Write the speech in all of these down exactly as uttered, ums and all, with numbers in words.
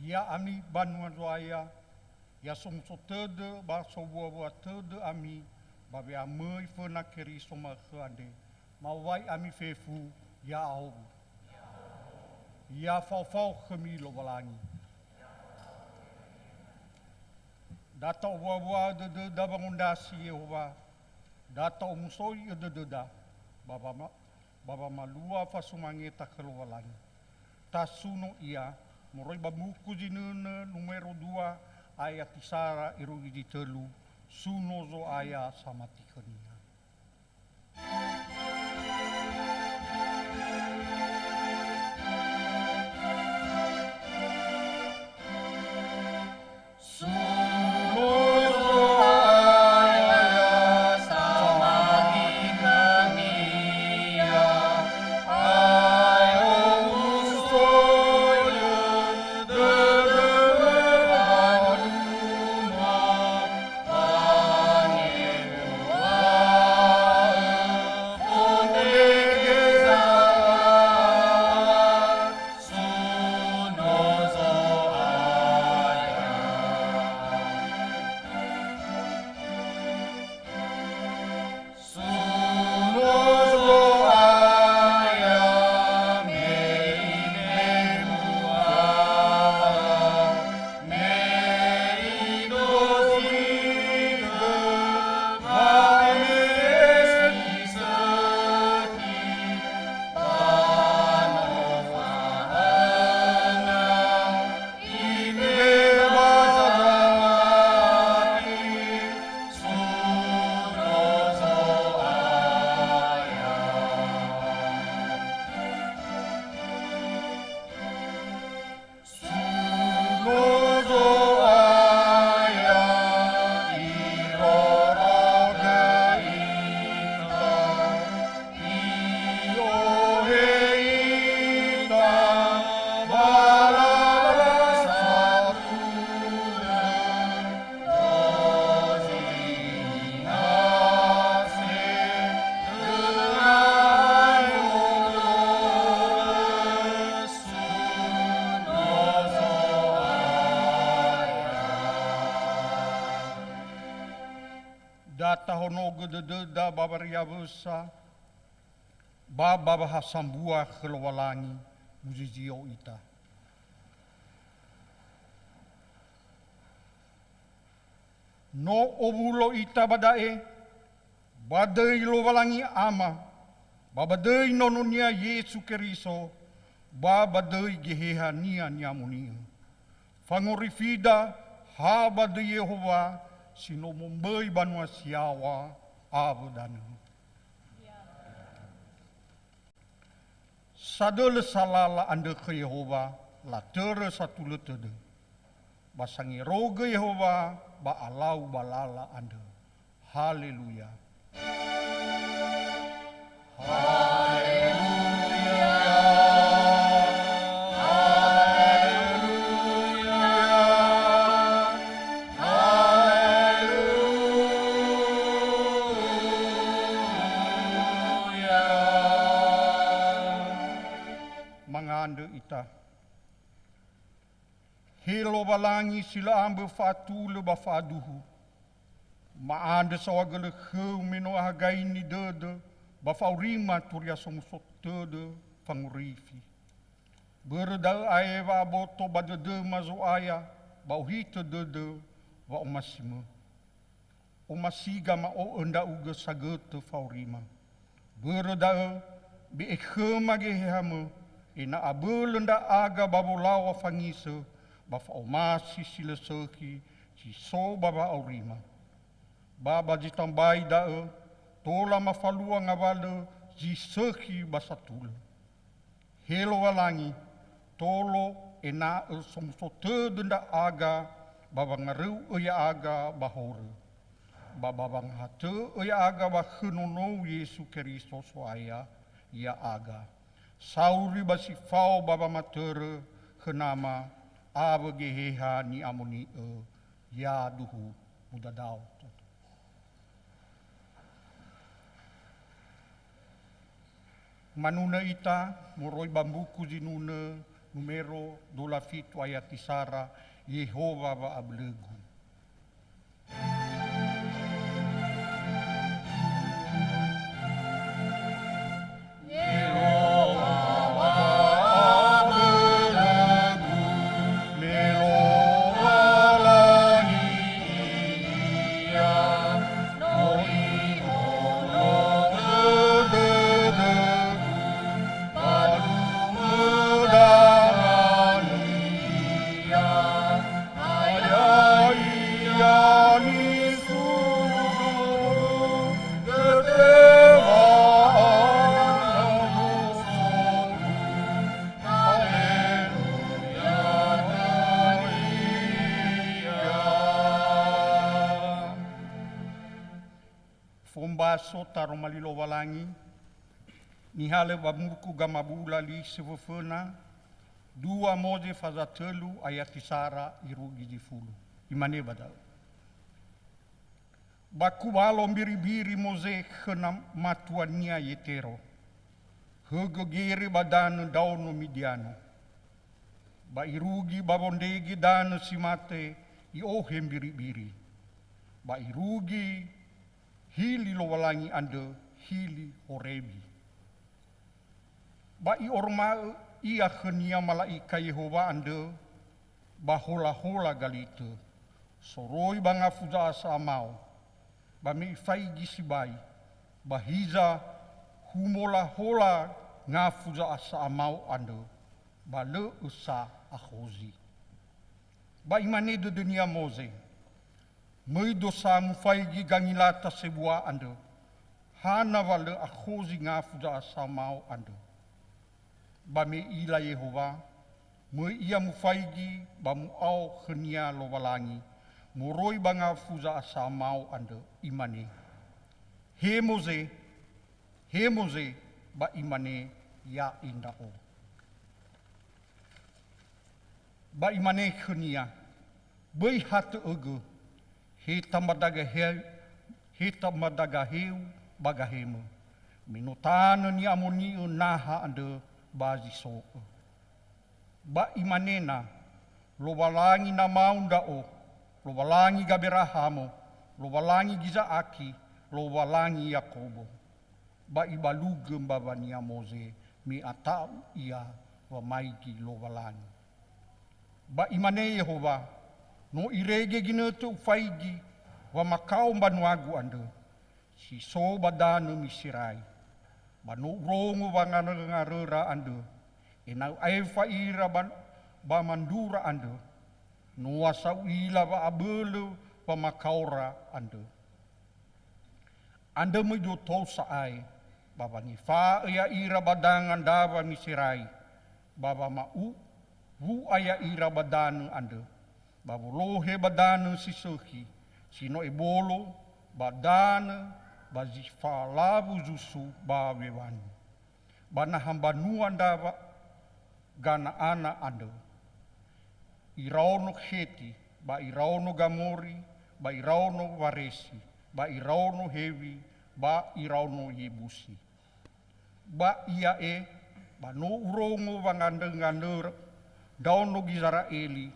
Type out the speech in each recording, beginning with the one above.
Ya'ami banua Zo'aya, ya somuso tödö ba sowuawua tödö ami ba we'amöi föna Keriso ma'ökhö andre, ma'owai ami fefu, ya'ahowu. Ya faofao khömi Lowalangi. Da ta'owuawua'ö dödöda wangondrasi Yehowa, da ta'omusoi'ö dödöda ba wama-, ba wamalua fasumangeta khö Lowalangi. Tasuno ia moroi ba mbuku zinönö numero dua, ayat sara irugi zi tölu, suno Zo'aya samati khönia. Da tahonogö dödöda ba wariawösa, ba ba wahasambua khö Lowalangi, muzizio ita. No owulo ita ba da'e, ba döi Lowalangi Ama, ba ba döi Nono-Nia Yesu Keriso, ba ba döi Geheha-Nia Ni'amoni'ö. Fangorifida ha ba döi Yehowa si no momböi banua si yaŵa awö danö. Sadölö salala andrö khö Yehowa, latörö satulö tödö. Ba sangerogö Yehowa ba alau ba lala andrö. Haleluya. Haleluya. Haleluya. Mangandrö ita. He Lowalangi si lö ambö fa'atulö ba fa'aduhu, ma'andrö saohagölö khöu me no ahagaini dödö ba fa'aurima turia somuso tödö fangorifi. Börö da'ö aewa aboto ba dödöma Zo'aya ba ohitö dödö wa'omasimö. Omasiga ma'o'ö ndra'ugö sagötö fa'aurima. Börö da'ö, be'e khöma Gehehamö, ena'ö abölö ndra'aga ba wolaŵa fangisö ba fa'omasi si lö sökhi si so ba wa'aurima. Ba ba zi tambai da'ö, tola mafalua ngawalö zi sökhi ba satulö. He Lowalangi, tolo ena'ö somuso tödö ndra'aga ba wangaröu'ö ya'aga ba horö, ba ba wangahatö'ö ya'aga ba khö Nonou Yesu Keriso So'aya ya'aga, sauri ba si fao ba wamatörö khö Nama awö Geheha Ni'amoni'ö, yaduhu mudadao toto. Manunö ita moroi ba mbuku zinunö Numero dua fitu ayati sara, Yehowa wa'abölögu. Fombaso taroma li Lowalangi, nihalö ba mbuku Gamabula li seföföna, dua Moze faza tölu ayati sara irugi zi fulu. Imane ba da'ö. Ba kuwalo mbiribiri Moze khö na-, matuania Yetero, högö gere ba danö ndraono Midiano. Ba irugi ba wondrege danö si mate i'ohe mbiribiri. Ba irugi hili Lowalangi andrö hili Horebi. Ba i'oroma'ö ia khönia mala'ika Yehowa andrö ba holahola galitö, soroi ba ngafu za'asa'a mao, ba me ifaigi sibai, ba hiza humolahola ngafu za'asa'a mao andrö, ba lö ösa akhozi. Ba imane dödönia Moze, "Möi do sa mufaigi gangilata sebua andrö, hana wa lö akhozi ngafu za'asa'a mao andrö?" Ba me i'ila Yehowa, möi ia mufaigi ba mu'ao khönia Lowalangi moroi ba ngafu za'asa'a mao andrö, imane, "He Moze, he Moze," ba imane, "Ya'e ndra'o." Ba imane khönia, "Böi hatö ögö, he tamadaga he-, he tamadaga heu ba gahemö, me no tanö ni'amoni'ö naha andrö ba zi so õ." Ba imane na, "Lowalangi namau ndra'o, Lowalangi Gaberahamo, Lowalangi Giza'aki, Lowalangi Yakobo." Ba ibalugö mbawania Moze me ata'u ia wamaigi Lowalangi. Ba imane Yehowa, "No irege ginötö ufaigi wamakao mbanuagu andrö, si so ba danö Miserai. Ba no urongo wangaröngaröra andrö, ena'ö aefa ira ba, ba mandrura andrö. Noa sa u'ila wa'abölö wamakaora andrö. Andrö möi do tou sa'ae, ba wangefa'ö ya'ira ba danga ndrawa Miserai, ba wama'u-, wu'a ya'ira ba danö andrö, ba wolohe ba danö si sökhi, si no ebolo, ba danö, ba zi falawu zusu ba wewangi, ba naha mbanua ndrawa Gana'ana andrö, iraono Kheti, ba iraono Gamori, ba iraono Waresi, ba iraono Hewi, ba iraono Yebusi. Ba ia'e, ba no urongo wangandrö-ngandrö ndraono Gizera'eli,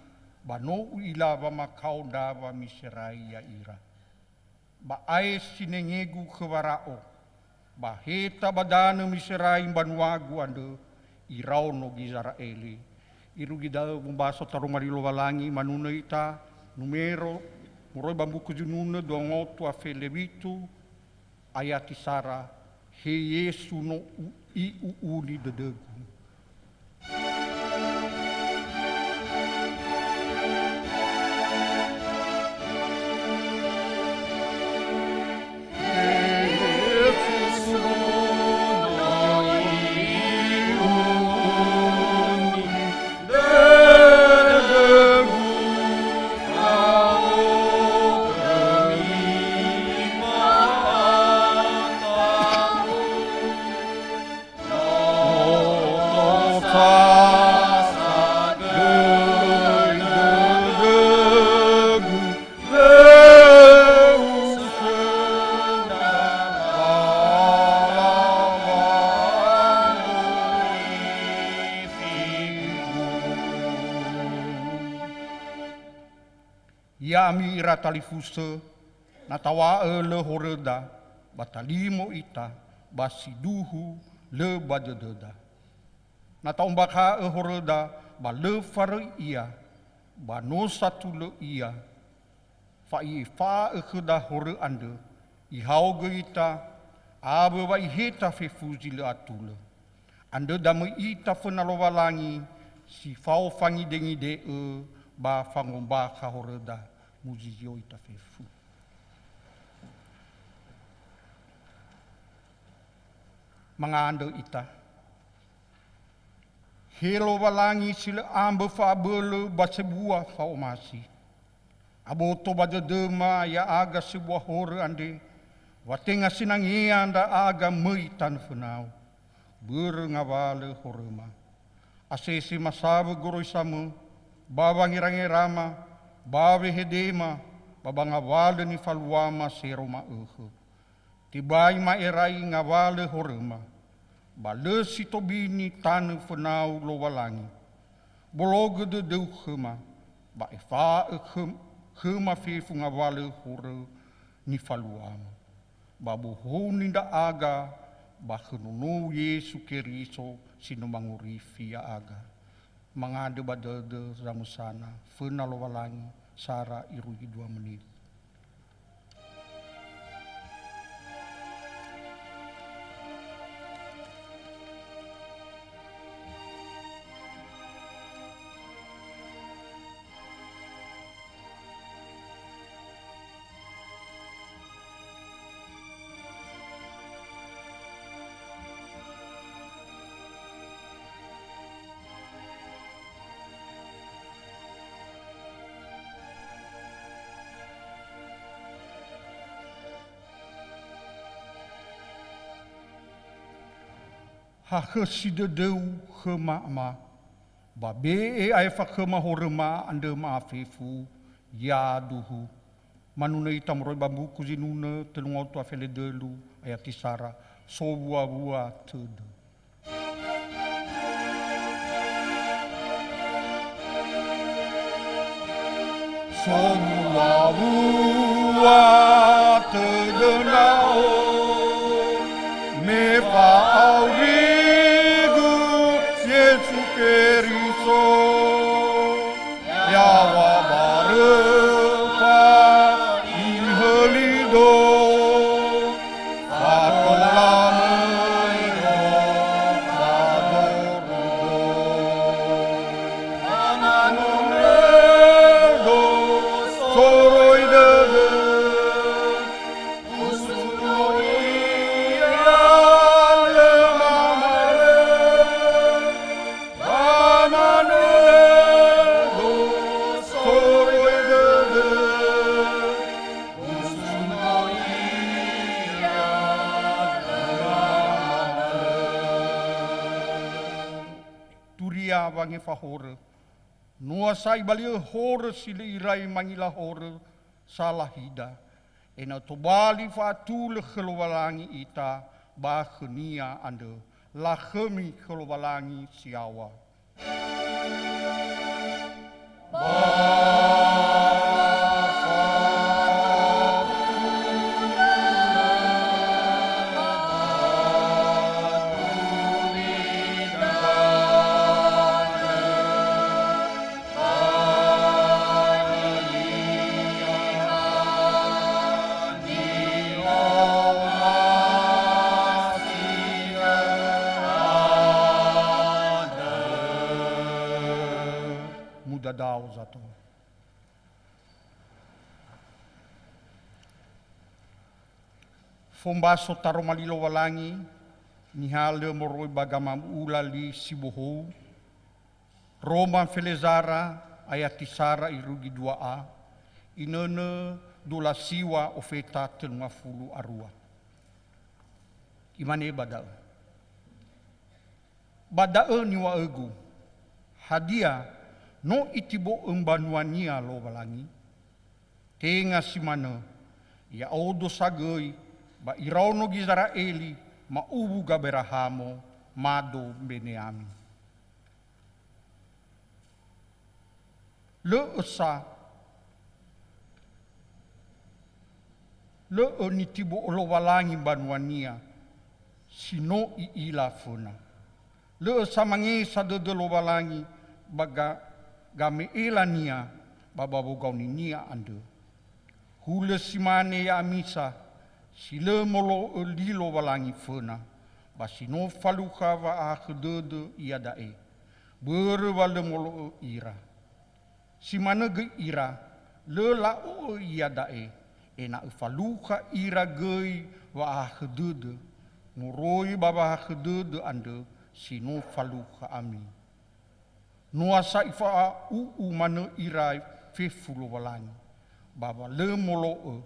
ba no u'ila wamakao ndrawa Miserai ya'ira. Ba ae sinenge-Gu khö Wara'o, ba heta ba danö Miserai mbanuagu andrö, iraono Gizera'eli. Irugi da'ö wombaso taroma li Lowalangi, manunö ita, numero, moroi ba mbuku Zununö dua ngotu a fele witu, ayati sara, "He Yesu, no u-, i'u'uni dödögu." Ya'ami ira talifusö, na taw̃a'ö lö horöda, ba talimo ita, ba siduhu lö ba dödöda. Na ta'ombakha'ö horöda, ba lö faröi ia, ba no satulö ia, fa i'efa'ö khöda horö andrö, ihaogö ita, awö wa iheta fefu zi lö atulö. Andrö da möi ita föna Lowalangi si fao fangidengide'ö ba fangombakha horöda, muzizio ita fefu. Mangandrö ita. He Lowalangi si lö ambö fa'abölö ba sebua fa'omasi. Aboto ba dödöma ya'aga sebua horö andre, wa tenga sinangea ndra'aga möi tanö fönau, börö ngawalö horöma. Asese masawö goroisamö, ba wangerangerama, ba wehedema, ba ba ngawalö nifaluama sero ma'ökhö. Tebai ma'erai ngawalö horöma, ba lö si tobini tanö fönau Lowalangi. Bologö dödöu khöma, ba efa'ö khö-, khöma fefu ngawalö horö nifaluama. Ba bohou ni ndra'aga ba khö nonou Yesu Keriso si no mangorifi ya'aga. Mangandrö ba dödö zamösana, föna Lowalangi, sara irugi dua menit. Hakhösi dödöu khöma, Ama, ba be'e aefa khöma horöma andrö ma'afefu, yaduhu. Manunö ita moroi ba Mbuku Zinunö, tölu ngaotu a feledölu, ayati sara, sowuawua tödö. Sowuawua tödö ndra'o, me fa'aurigö Yesu Keriso. Yaŵa ba röfa ihölido, fatola möi do ba zorugo. Mananu nödo soroi dödö, usuno ia lö mamarö. Ba manö do soroi dödö, usuno ia lö mamarö. Turia wangefa horö. Noa sa ibali'ö horö si lö irai mangila horö salahida, ena'ö tobali fa'atulö khö Lowalangi ita ba khö-Nia andrö. Lakhömi khö Lowalangi si yaŵa. Mudadao zato. Fombaso taroma li Lowalangi, nihalö moroi ba gamamu'ula li si bohou, Roma felezara, ayati sara irugi dua a, inönö dua la siŵa ofeta tölu ngafulu a rua. Imane ba da'ö. Ba da'ö niŵa'ögu, hadia no itibo'ö mbanua-Nia Lowalangi? Tenga si manö, ya'odo sa göi ba iraono Gizera'eli ma'uwu Gaberahamo mado mbeneami. Lö ösa, Lö'ö nitibo'ö Lowalangi mbanua-Nia si no I'ila föna. Lö'ö samangesa dödö Lowalangi ba ga-, game'ela-Nia ba, ba wogaoni-Nia andrö. Hulö si mane ya'amisa si lö molo'ö li Lowalangi föna, ba si no falukha wa'ahakhö dödö iada'e, börö wa lö molo'ö ira. Si manö göi ira, lö la'o'ö iada'e, ena'ö falukha ira göi wa'ahakhö dödö, moroi ba wa'ahakhö dödö andrö si no falukha ami. Noa sa ifa'a'u'u manö ira fefu Lowalangi, ba wa lö molo'ö,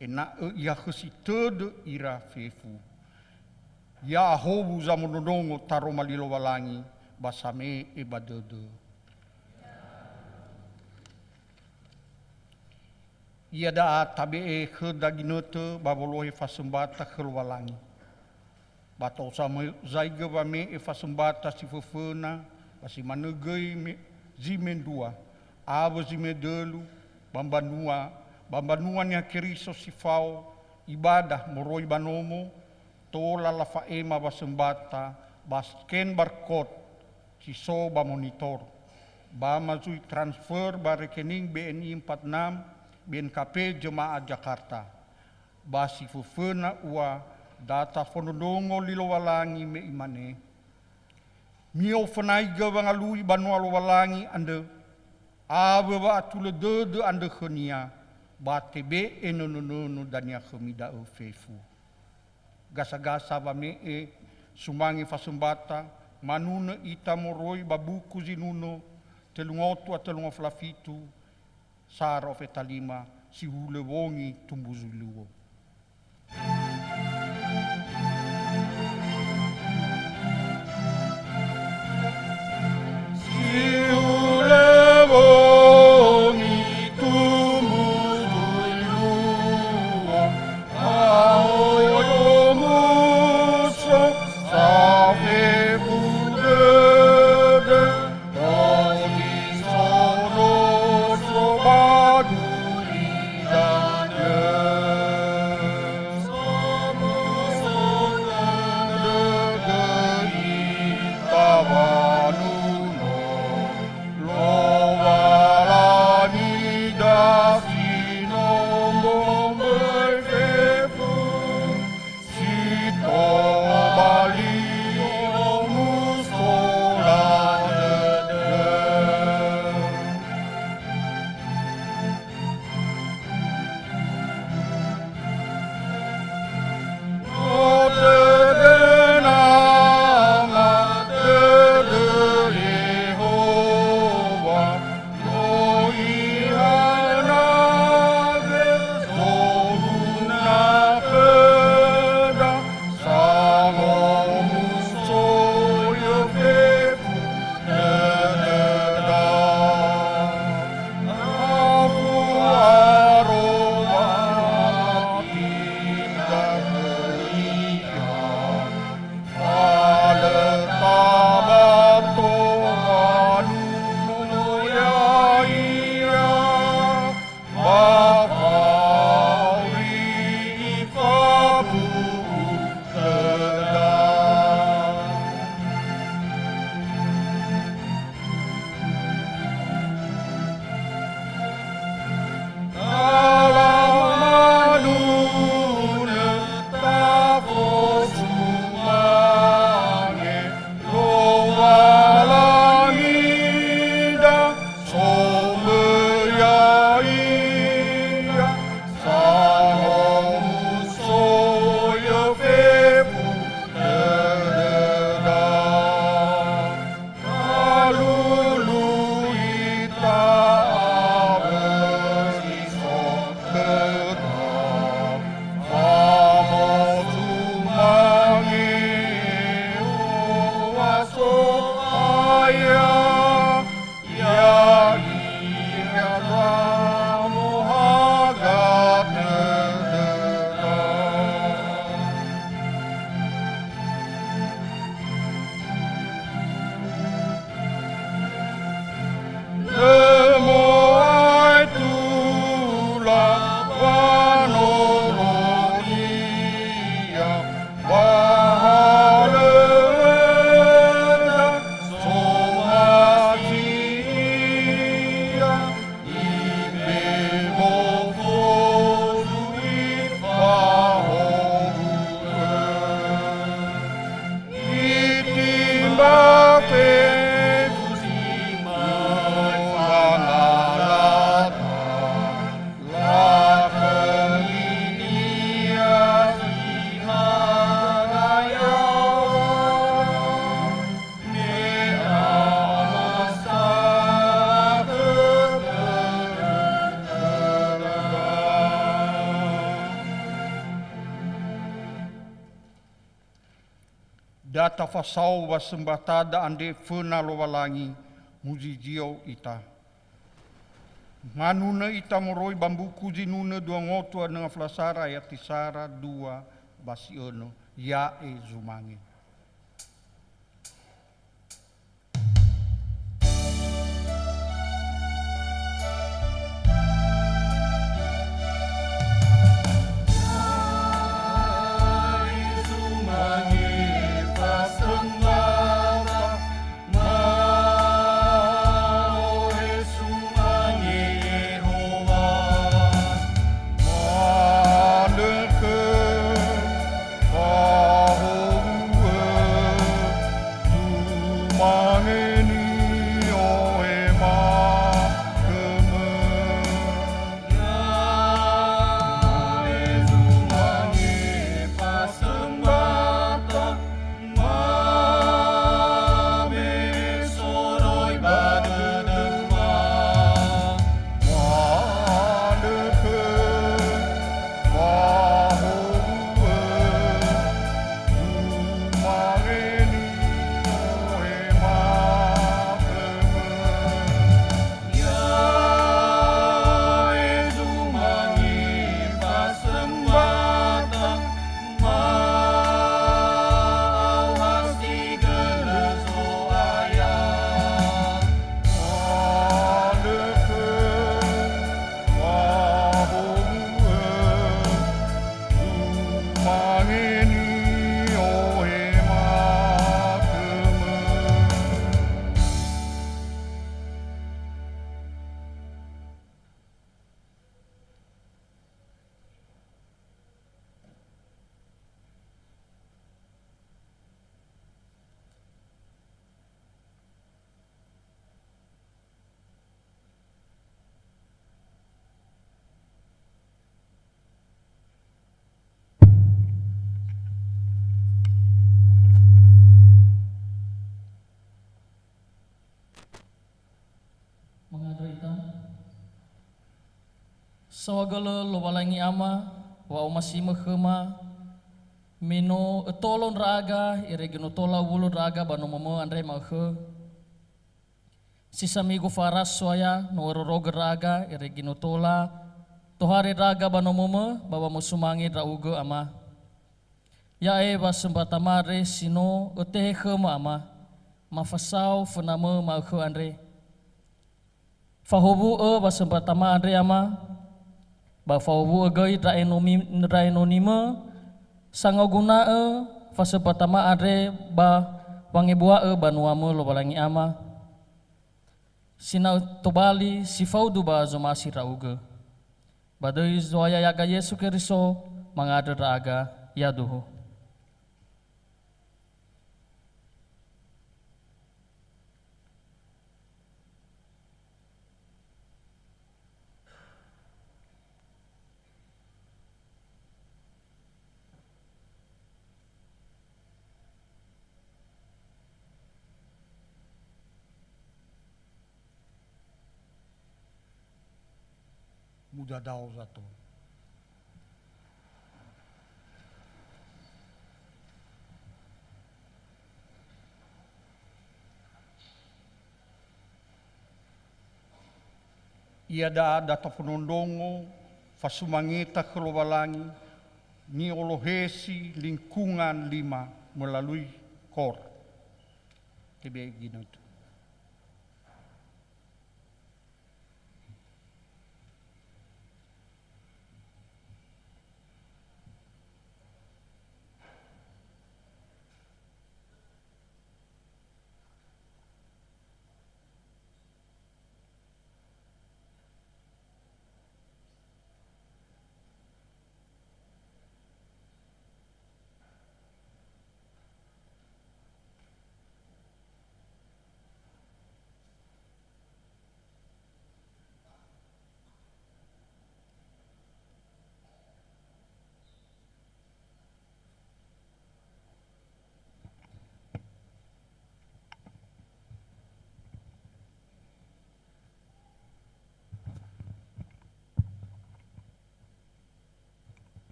ena'ö ihakhösi tödö ira fefu. Ya'ahowu zamondrondrongo taroma li Lowalangi, ba same'e ba dödö. Iada'a tabe'e khöda ginötö ba wolohe fasömbata khö Lowalangi. Ba to'osa mö-, zaigö wame'e fasömbata si föföna, ba si manö göi me-, zi mendrua, awö zi medölu, ba mbanua, ba mbanua Niha Keriso si fao ibadah moroi ba nomo, tola lafa'ema wasömbata ba scan barcode si so ba monitor, ba ma zui transfer ba rekening B N I empat enam, B N K P Jemaah Jakarta. Ba si föföna ua da tafondrondrongo li Lowalangi me Imane, "Mi'ofönaigö wangalui banua Lowalangi andrö, awö wa'atulö dödö andrö khönia, ba tebe'e nönö-nönö dania khömi da'ö fefu." Gasa-gasa wame'e sumange fasömbata, manunö ita moroi ba buku Zinunö, tölu ngotu a tölu ngofala fitu, sara ofeta lima, si hulö wongi tumbu zui luo. Si hulö wongi tumbu zui luo, Aoyo muso safefu dödö, dozi soroso ba gulidanö. Da tafasao wasõmbatada andre föna Lowalangi, muzizio ita. Manunö ita moroi ba mbuku Zinunö dua ngotu a nöngaflasara ayati sara dua ba si önö, ya'e zumange. Fahowu'ö, zumange ni'ohema khömö. Ya'e zumange fasömbata, mabe'e soroi ba dödöma. Ma'andrö khö Fahowu'ö, zumange ni'ohema khömö. Ya'e zumange fasömbata, ma'aoha si gölö Zo'aya. Andrö khö Fahowu'ö, zumange ni'ohema khömö. Mangandrö ita. Saohagölö Lowalangi Ama, wa'omasimö khöma, me no ötolo ndra'aga, irege no tola uwulu ndra'aga ba nomömö andre ma'ökhö. Si samigu fa'ara So'aya, no örorogö ndra'aga, irege no tola tohare ndra'aga ba nomömö, ba wamosumange ndra'ugö, Ama. Ya'e wasömbatama andre si no ötehe khöma, Ama, mafasao fönamö ma'ökhö andre. Fahowu'ö wasömbatama andre, Ama, ba fahowu'ö göi ndra enomi-, ndra enonimö, sangoguna'ö fasömbatama andre ba wangebua'ö banuamö, Lowalangi Ama, sina'ö tobali si faudu ba zomasi ndra'ugö. Ba döi Zo'aya ya'aga Yesu Keriso, mangandrö ndra'aga, yaduhu. Mudadao zato. Iada'a da tafondrondrongo fasumangeta khö Lowalangi, ni'olohesi lingkungan lima melalui kor. Tebe'e ginötö.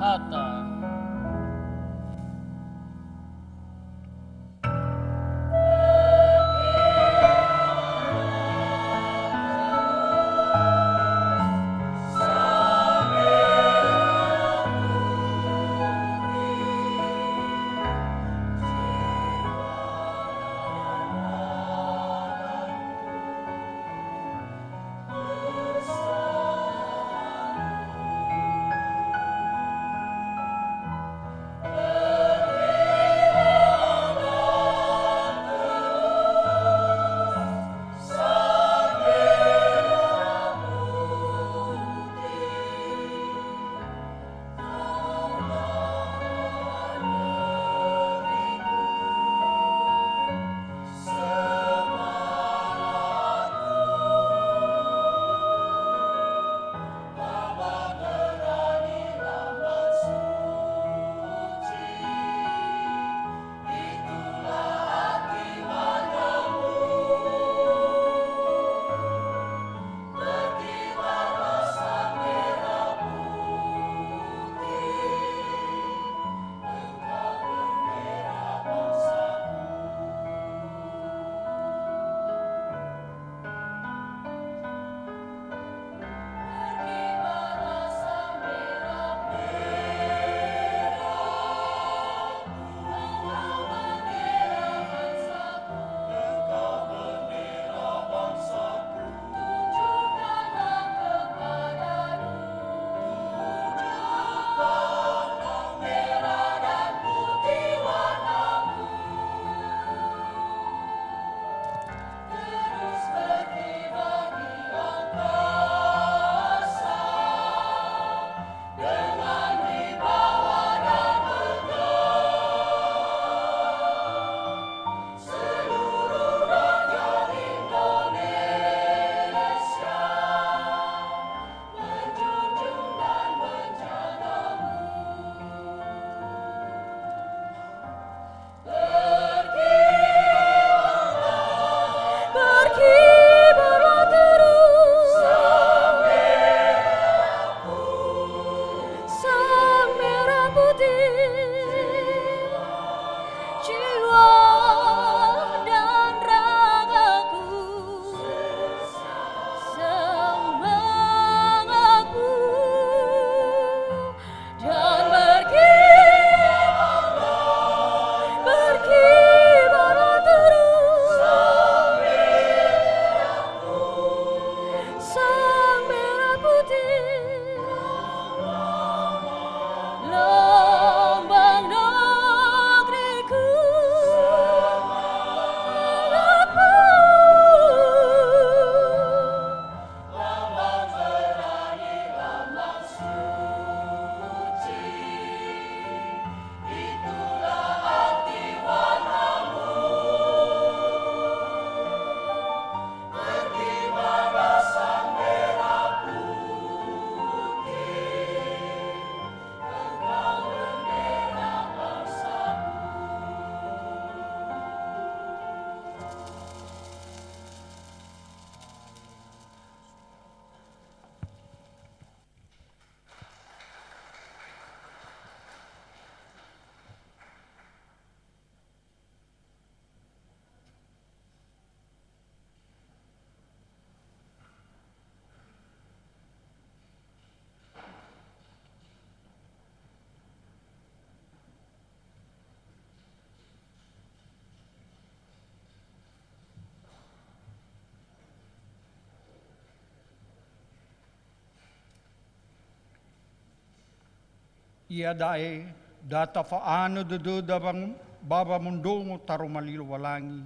Kata. Berkibarlah terus. Sang merah putih, jiwa dan ragaku, semangatku. Dan berkibarlah, berkibarlah terus sang merah putih, lambang negeriku. Iada'e, da tafa'anö dödöda wang-, ba wamondrongo taroma li Lowalangi,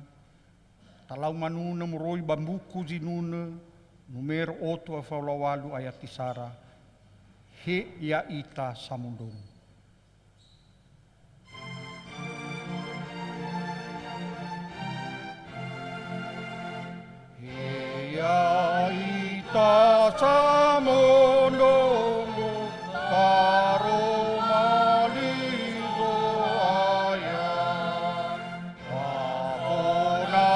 talau manunö moroi ba Mbuku Zinunö, numero otu afa walu ayati sara, he ya'ita samondrongo. He ya'ita samondrongo taroma li Zo'aya, fafona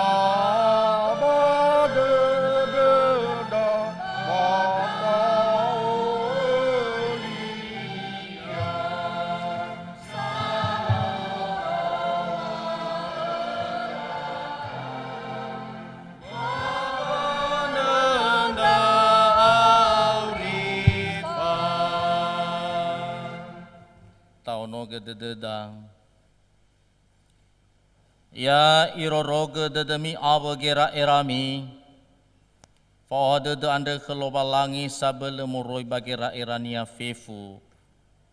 ba dödöda ba ta'oli Ia. dödöda. Ya irorogö dödömi awö gera'erami, fa'oha dödö andrö khö Lowalangi sabölö moroi ba gera'erania fefu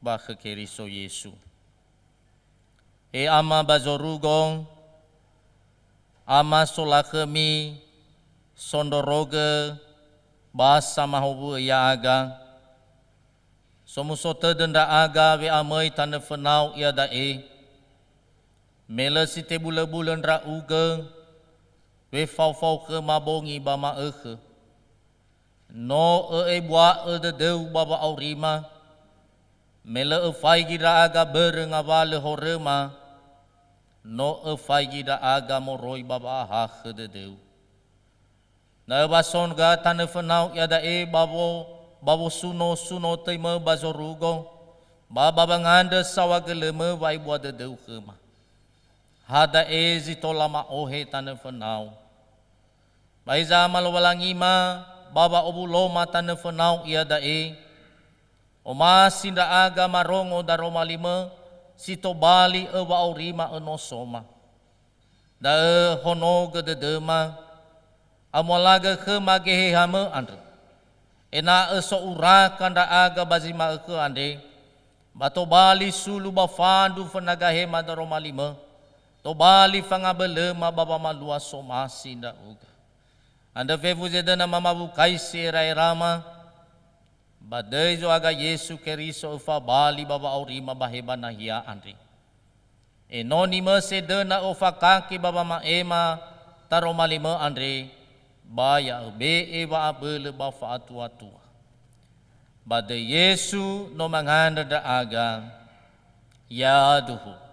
ba khö Keriso Yesu. He Ama ba zorugo, Ama solakhömi, sondrorogö, ba samahowu'ö ya'aga. Somuso tödö ndra'aga we'amöi tanö fönau iada'e. Me lö si tebulöbulö ndra'ugö, wefaofao khöma bongi ba ma'ökhö. No ö'ebua'ö dödöu ba wa'aurima, me lö öfaigi ndra'aga börö ngawalö horöma, no öfaigi ndra'aga moroi ba wa'ahakhö dödöu. Na öbasonga tanö fönau iada'e ba wo-, ba wosuno-suno töimö ba zorugo, ba ba wangandrö saohagölömö wa'ebua dödöu khöma. Hada'e zi tola ma'ohe tanö fönau. Ba heza Ama Lowalangima, ba wa'owuloma tanö fönau iada'e, omasi ndra'aga marongo daroma limö, si tobali öwa'aurima önosoma. Da'ö honogö dödöma, amualagö khöma gehehamö andrö, ena'ö so'uraka ndra'aga ba zi ma'ökhö andre, ba tobali sulu ba fandu fönagahema daroma limö, tobali fangabölöma ba wamalua somasi ndra'ugö. Andrö fefu zedöna mamawukaisi era'erama, ba döi Zo'aga Yesu Keriso öfabali ba wa'aurima ba heba nahia andre. Enoni möse döna ofakake ba wama'ema taroma limö andre, ba ya'öbe'e wa'abölö ba fa'atuatua. Ba döi Yesu no mangandrö ndra'aga. Yaduhu.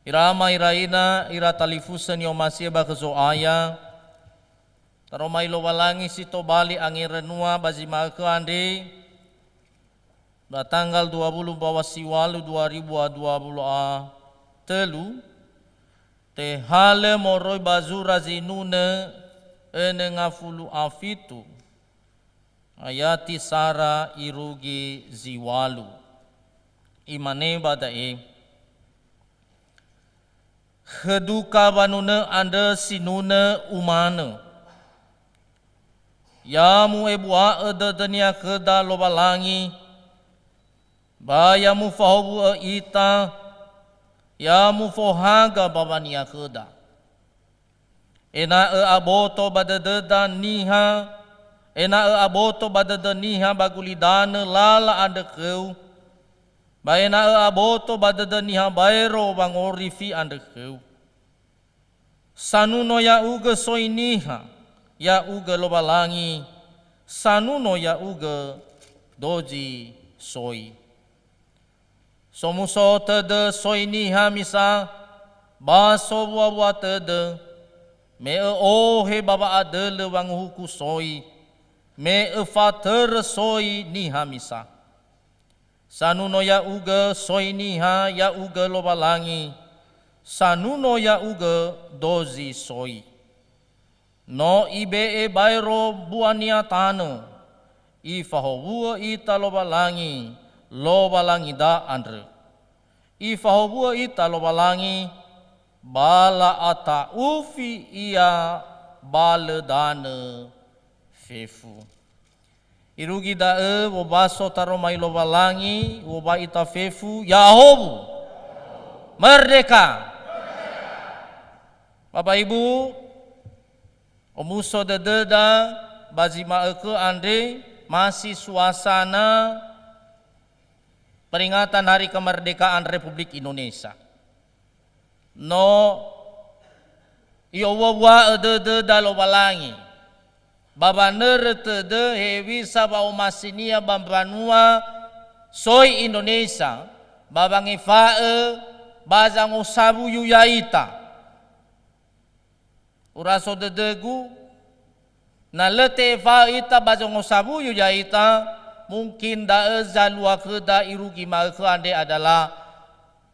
Ira ama, ira ina, ira talifusö ni'omasi'ö ba khö Zo'aya, taroma i Lowalangi si tobali angerönua ba zi ma'ökhö andre, ba tanggal dua puluh mbawa siwalu dua ribu a dua puluh a tölu, tehalö moroi ba zura Zinunö önö ngafulu a fitu, ayati sara irugi ziwalu. Imane ba da'e, Khö duka wanunö andrö sinunö umanö, ya mu'ebua'ö dödönia khöda Lowalangi, ba ya mufahowu'ö ita, ya mufohaga mbawania khöda. Ena'ö aboto ba dödöda niha, ena'ö aboto ba dödö niha ba gulidanö lala andrö khöu, ba ena'ö aboto ba dödö niha baero wangorifi andrö khöu. Sanuno ya'ugö soi niha, ya'ugö Lowalangi, sanuno ya'ugö dozi soi. Somuso tödö soi niha misa, ba sowuawua tödö, me ö'ohe ba wa'adölö wanguhuku soi, me öfatörö soi niha misa. Sanuno ya'ugö soi niha ya'ugö Lowalangi, sanuno ya'ugö dozi soi. No ibe'e baero mbuania tanö, ifahowu'ö ita Lowalangi, Lowalangida andrö. Ifahowu'ö ita Lowalangi, ba la'ata'ufi ia ba lö danö fefu. Irugi da'ö, wobaso taroma i Lowalangi, wobai ita fefu, ya'ahowu. Merdeka! Bapak Ibu, omuso dödöda ba zi ma'ökhö andre, masi suasana peringatan Hari Kemerdekaan Republik Indonesia. No i'owuawua'ö dödöda Lowalangi, ba wanörö tödö hewisa wa'omasinia ba mbanua soi Indonesia, ba wangefa'ö ba zangosawuyu ya'ita. Uraso dödögu, na lö te'efa'ö ita ba zangosawuyu ya'ita, mungkin da'ö zalua khöda irugi ma'ökhö andre adalah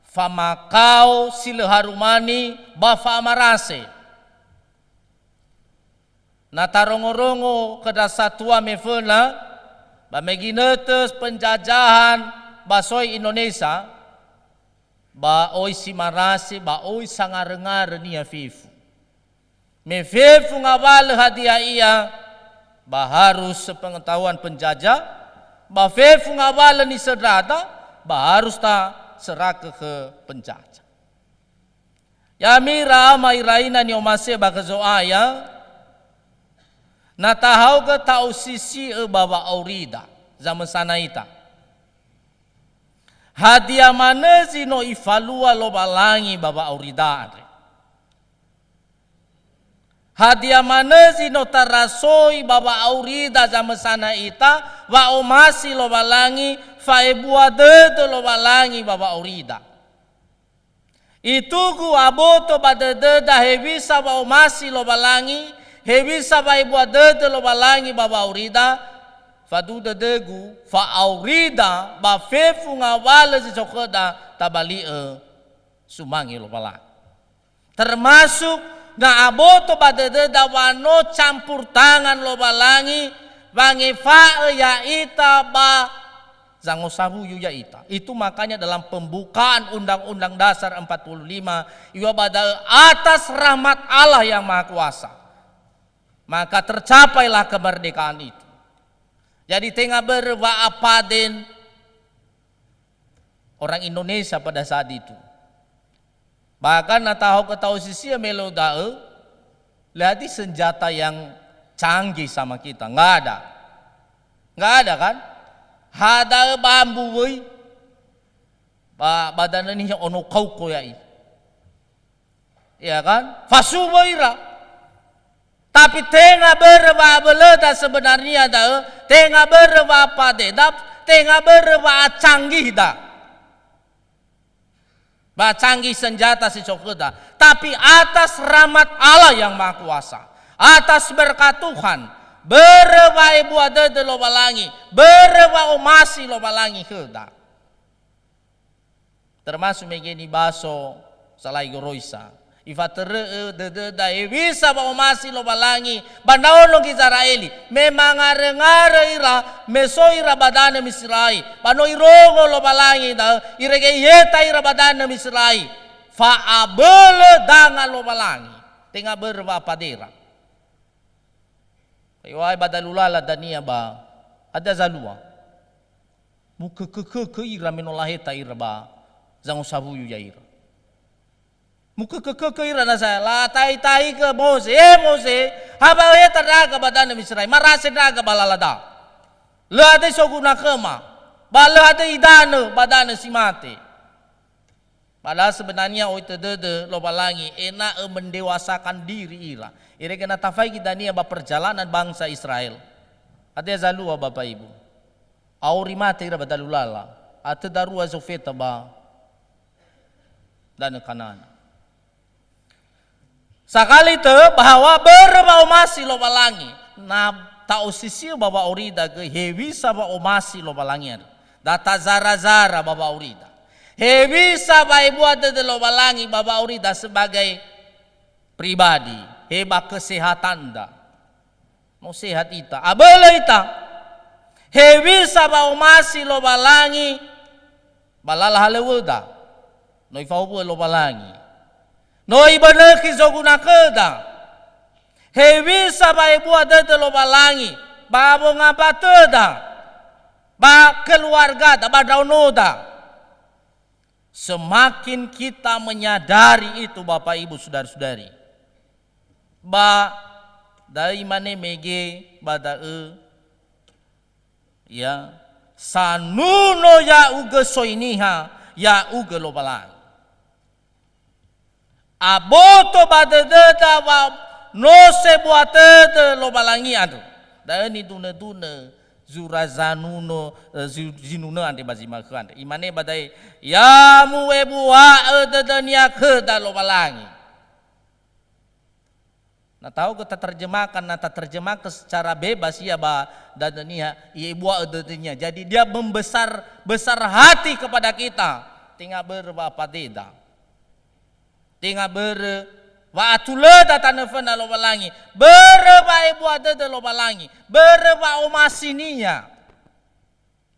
famakao si lö harumani ba fa'amarase. Na tarongorongo khö ndra satua meföna, ba me ginötö penjajahan Ba soi Indonesia, ba oi si marase, ba oi sangarö-ngarö nia fefu. Me fefu ngawalö hadia ia, ba harus sepengetahuan penjajah, ba fefu ngawalö nisöndrada, ba harus ta serahke khö penjajah. Ya'ami ira ama ira ina ni'omasi'ö ba khö Zo'aya, na tahaogö ta'osisi'ö ba wa'aurida, zamösana ita. Hadia manö zi no Ifalua Lowalangi ba wa'aurida andre? Hadia manö zi no tarasoi ba wa'aurida zamösana ita, wa'omasi Lowalangi, fa'ebua dödö Lowalangi ba wa'aurida? Itugu aboto ba dödöda hewisa wa'omasi Lowalangi, hewisa wa'ebua dödö Lowalangi ba wa'aurida, faduhu dödögu, fa'aurida ba fefu ngawalö zi so khöda tabali'ö sumange Lowalangi. Termasuk na aboto ba dödöda wa no campur tangan Lowalangi wangefa'ö ya'ita ba zangosawuyu ya'ita. Itu makanya dalam pembukaan Undang-Undang Dasar empat puluh lima, iwa ba da'ö atas rahmat Allah yang Maha Kuasa, maka tercapailah kemerdekaan itu. Jadi tenga börö wa'apaden orang Indonesia pada saat itu. Bahkan na tahaogö ta'osisi'ö melo da'ö, lö hadia senjata yang canggih sama kita. Nggak ada. Nggak ada kan? Ha da'ö bambu wöi. Ba, ba danö niha ono kauko ya'i. Ya kan? Fasuwö ira. Tapi tenga börö wa'abölöda sebenarnya da'ö, tenga börö wa'apadeda, tenga börö wa'acanggihda. Ba canggih senjata si so khöda, tapi atas rahmat Allah yang Maha Kuasa, atas berkat Tuhan, börö wa'ebua dödö Lowalangi, börö wa'omasi Lowalangi khöda. Termasuk mege nibaso salai goroisa. Ifatörö'ö dödöda hewisa wa'omasi Lowalangi ba ndraono Gizera'eli, me mangarö-ngarö ira, me so ira ba danö Miserai, ba no irongo Lowalangi da'ö, irege iheta ira ba danö Miserai, fa'abölö danga Lowalangi, tenga börö wa'apadera. Iŵa'ö ba dalu lala dania ba hadia zalua. Mukökökökö ira me no laheta ira ba zangosawuyu ya'ira. Mukökökökö ira nasa, latahitahi khö Moze, "E Moze, ha wa'oheta ndra'aga ba danö Miserai, marase ndra'aga ba lalada. Lö hadia isoguna khöma, ba lö hadia idanö ba danö si mate." Padahal sebenarnya oi tödödö Lowalangi ena'ö mendewasakan diri ira. Irege na tafaigi dania ba perjalanan bangsa Israel. Hadia zalua, Bapak Ibu? Auri mate ira ba dalu lala. Atö darua zofeta ba danö Kanana. Sakali tö bahwa börö wa'omasi Lowalangi, na ta'osisi'ö ba wa'aurida göi hewisa wa'omasi Lowalangi andrö. Da tazara-zara ba wa'aurida. Hewisa wa'ebua dödö Lowalangi ba wa'aurida sebagai pribadi, he ba kesehatanda. No sehat ita, abölö ita. Hewisa wa'omasi Lowalangi ba lala halöŵöda. No ifahowu'ö Lowalangi. No ibönökhi zoguna khöda. Hewisa wa'ebua dödö Lowalangi ba wongambatöda, ba keluargada, ba ndraonoda. Semakin kita menyadari itu, Bapak Ibu, saudara-saudari. Ba da'ö imane mege ba da'ö, ya, sanuno ya'ugö soi niha, ya'ugö Lowalangi. Aboto ba dödöda wa no sebua tödö Lowalangi andrö. Da'ö nidunö-dunö zura zanuno, eh, zi-, zinunö andre ba zi ma'ökhö andre. Imane ba da'e, "Ya mu'ebua'ö dödönia khöda Lowalangi." Na tahaogö taterjemahkan, na taterjemahkan secara bebas ia ba dödönia, i'ebua'ö dödönia. Jadi dia membesar, besar hati kepada kita. Tenga börö wa'apadeda. Tenga börö wa'atulöda tanö föna Lowalangi. Börö wa'ebua dödö Lowalangi. Börö wa'omasi-Nia.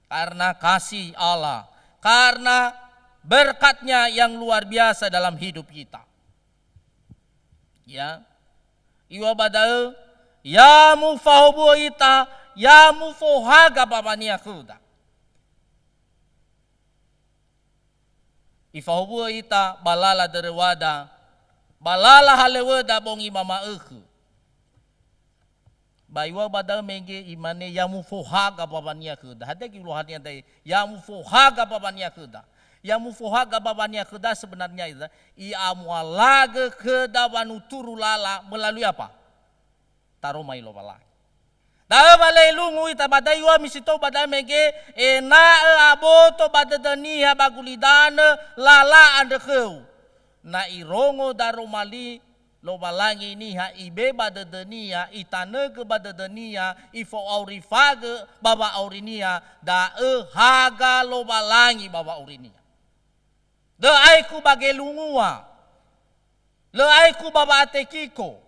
Karena kasih Allah, Karena berkat-Nya yang luar biasa dalam hidup kita. Ya. Iŵa'ö ba da'ö, ya mufahowu'ö ita, ya mufohaga bawa-Nia khöda. Ifahowu'ö ita ba lala döröwada, ba lala halöŵöda bongi ba ma'ökhö. Ba iŵa'ö ba da'ö mege imane, "Ya mufohaga bawa-Nia khöda." Hadia geluahania da'e, "Ya mufohaga bawa-Nia khöda." "Ya mufohaga bawa-Nia khöda" sebenarnya itu, i'amualagö khöda wanuturu lala melalui apa? Taroma i Lowalangi. Da'ö wa lö ilungu ita ba da'ö, iŵa'ö mi si tou ba da'ö mege, ena'ö aboto ba dödö niha ba gulidanö lala andrö khöu. Na irongo daroma li Lowalangi niha, ibe ba dödönia, itanögö ba dödönia, ifo'aurifagö ba wa'aurinia, da'ö haga Lowalangi ba wa'aurinia. Lö aekhu ba gelungua. Lö aekhu ba wa'atekiko.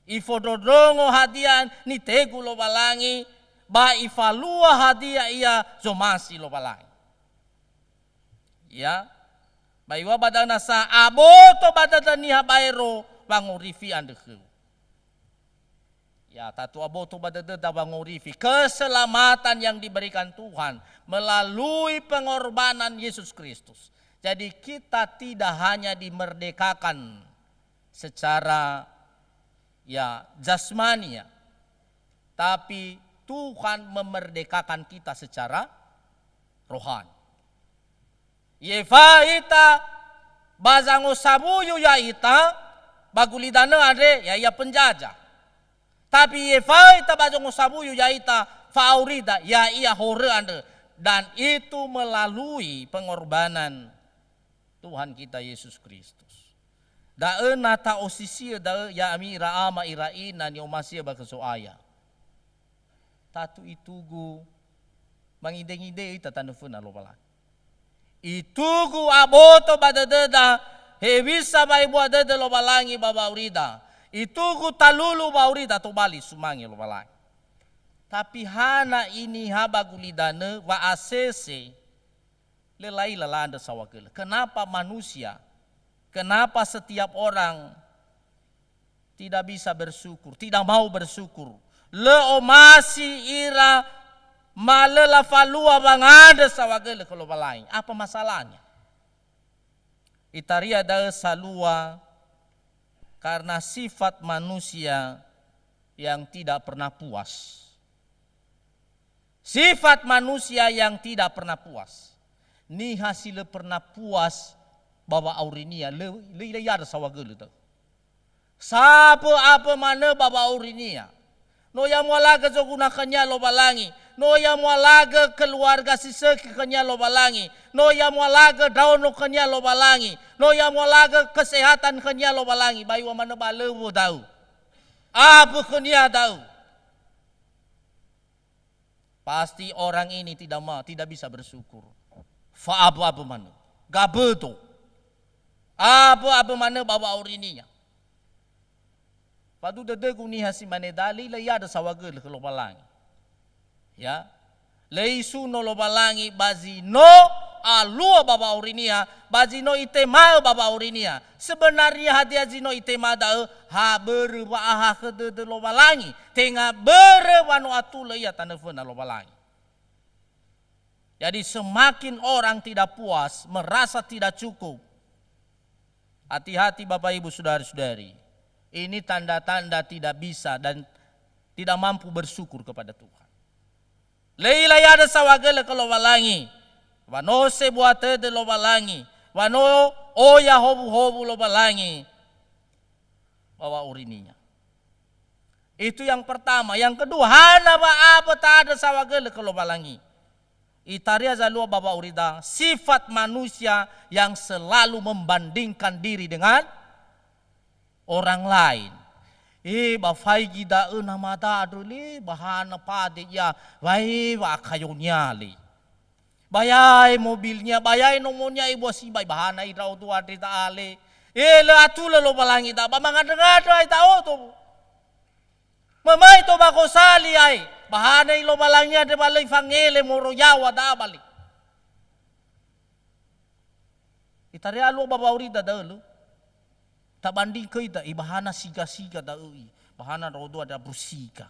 Ifondrondrongo hadia nitegu Lowalangi, ba ifalua hadia ia zomasi Lowalangi. Ya. Ba iŵa'ö ba da'ö nasa aboto ba dödö niha baero wangorifi andrö khöu. Ya, tatu aboto ba dödöda wangorifi keselamatan yang diberikan Tuhan melalui pengorbanan Yesus Kristus. Jadi, kita tidak hanya dimerdekakan secara, ya, jasmani, ya, tapi Tuhan memerdekakan kita secara rohani. I'efa'ö ita ba zangosawuyu ya'ita ba gulidanö andre, ya'ia penjajah. Tapi i'efa'ö ita ba zangosawuyu ya'ita fa'aurida, ya'ia horö andrö. Dan itu melalui pengorbanan Tuhan kita Yesus Kristus. Da'ö na ta'osisi'ö da'ö, ya'ami ira ama, ira ina ni'omasi'ö ba khö So'aya. Tatu itugu mangide-ngide ita tanö föna Lowalangi. Itugu aboto ba dödöda hewisa wa'ebua dödö Lowalangi ba wa'aurida. Itugu talulu wa'aurida tobali sumange Lowalangi. Tapi hana iniha ba gulidanö wa'asese, lö la'ila lala andrö saohagölö. Kenapa manusia, kenapa setiap orang tidak bisa bersyukur, tidak mau bersyukur. Lö omasi ira, ma lö lafalua wangandrö saohagölö khö Lowalangi. Apa masalahnya? Itaria da'ö salua karena sifat manusia yang tidak pernah puas. Sifat manusia yang tidak pernah puas. Niha si lö pernah puas ba wa'aurinia, lö, lö, lö iada'ö saohagölö da'ö. Sabö-abö manö ba wa'aurinia. No i'amualagö zoguna khönia Lowalangi. No i'amualagö keluarga si sökhi khönia Lowalangi. No i'amualagö ndraono khönia Lowalangi. No i'amualagö kesehatan khönia Lowalangi. Ba iŵa'ö manö ba löwö da'ö. Abö khönia da'ö. Pasti orang ini tidak ma-, tidak bisa bersyukur. Fa'abö-abö manö. Gabödo. Abö-abö manö ba wa'aurinia. Fadu dödögu niha si mane da'ö, lö iada'ö saohagölö khö Lowalangi. Ya. Lö isuno Lowalangi ba zi no alua ba wa'aurinia, ba zi no itema'ö ba wa'aurinia. Sebenarnya hadia zi no itema da'ö? Ha börö wa'ahakhö dödö Lowalangi. Tenga börö wa no atulö ia tanö föna Lowalangi. Jadi, semakin orang tidak puas, merasa tidak cukup, hati-hati Bapak Ibu Saudara-saudari. Ini tanda-tanda tidak bisa dan tidak mampu bersyukur kepada Tuhan. Lö i'ila iada'ö saohagölö khö Lowalangi. Wa no sebua tödö Lowalangi. Wa no oya howuhowu Lowalangi ba wa'aurinia. Itu yang pertama. Yang kedua, hana wa'abö ta'andrö saohagölö khö Lowalangi. Itaria zalua ba wa'aurida, sifat manusia yang selalu membandingkan diri dengan orang lain. Eh, ba faigi da'ö namada andrö le, ba hana pade ia, wae wa'akayonia le. Ba yae mobilnia, ba yae nomonia ebua sibai, ba hana ndra'odo andre da'a le. Eh, lö atulö Lowalangi da'a, ba mangandrö-ngandrö ai ndra'odo. Mömöi to ba gosali ai, ba hana Lowalangi andre ba lö ifangele moroi yaŵa da'a ba le. Itaria alua ba wa'aurida da'ö lö. Tabandingkö ita, eh, bahana siga-siga da'ö i. Bahana ndra'odo ada brusika.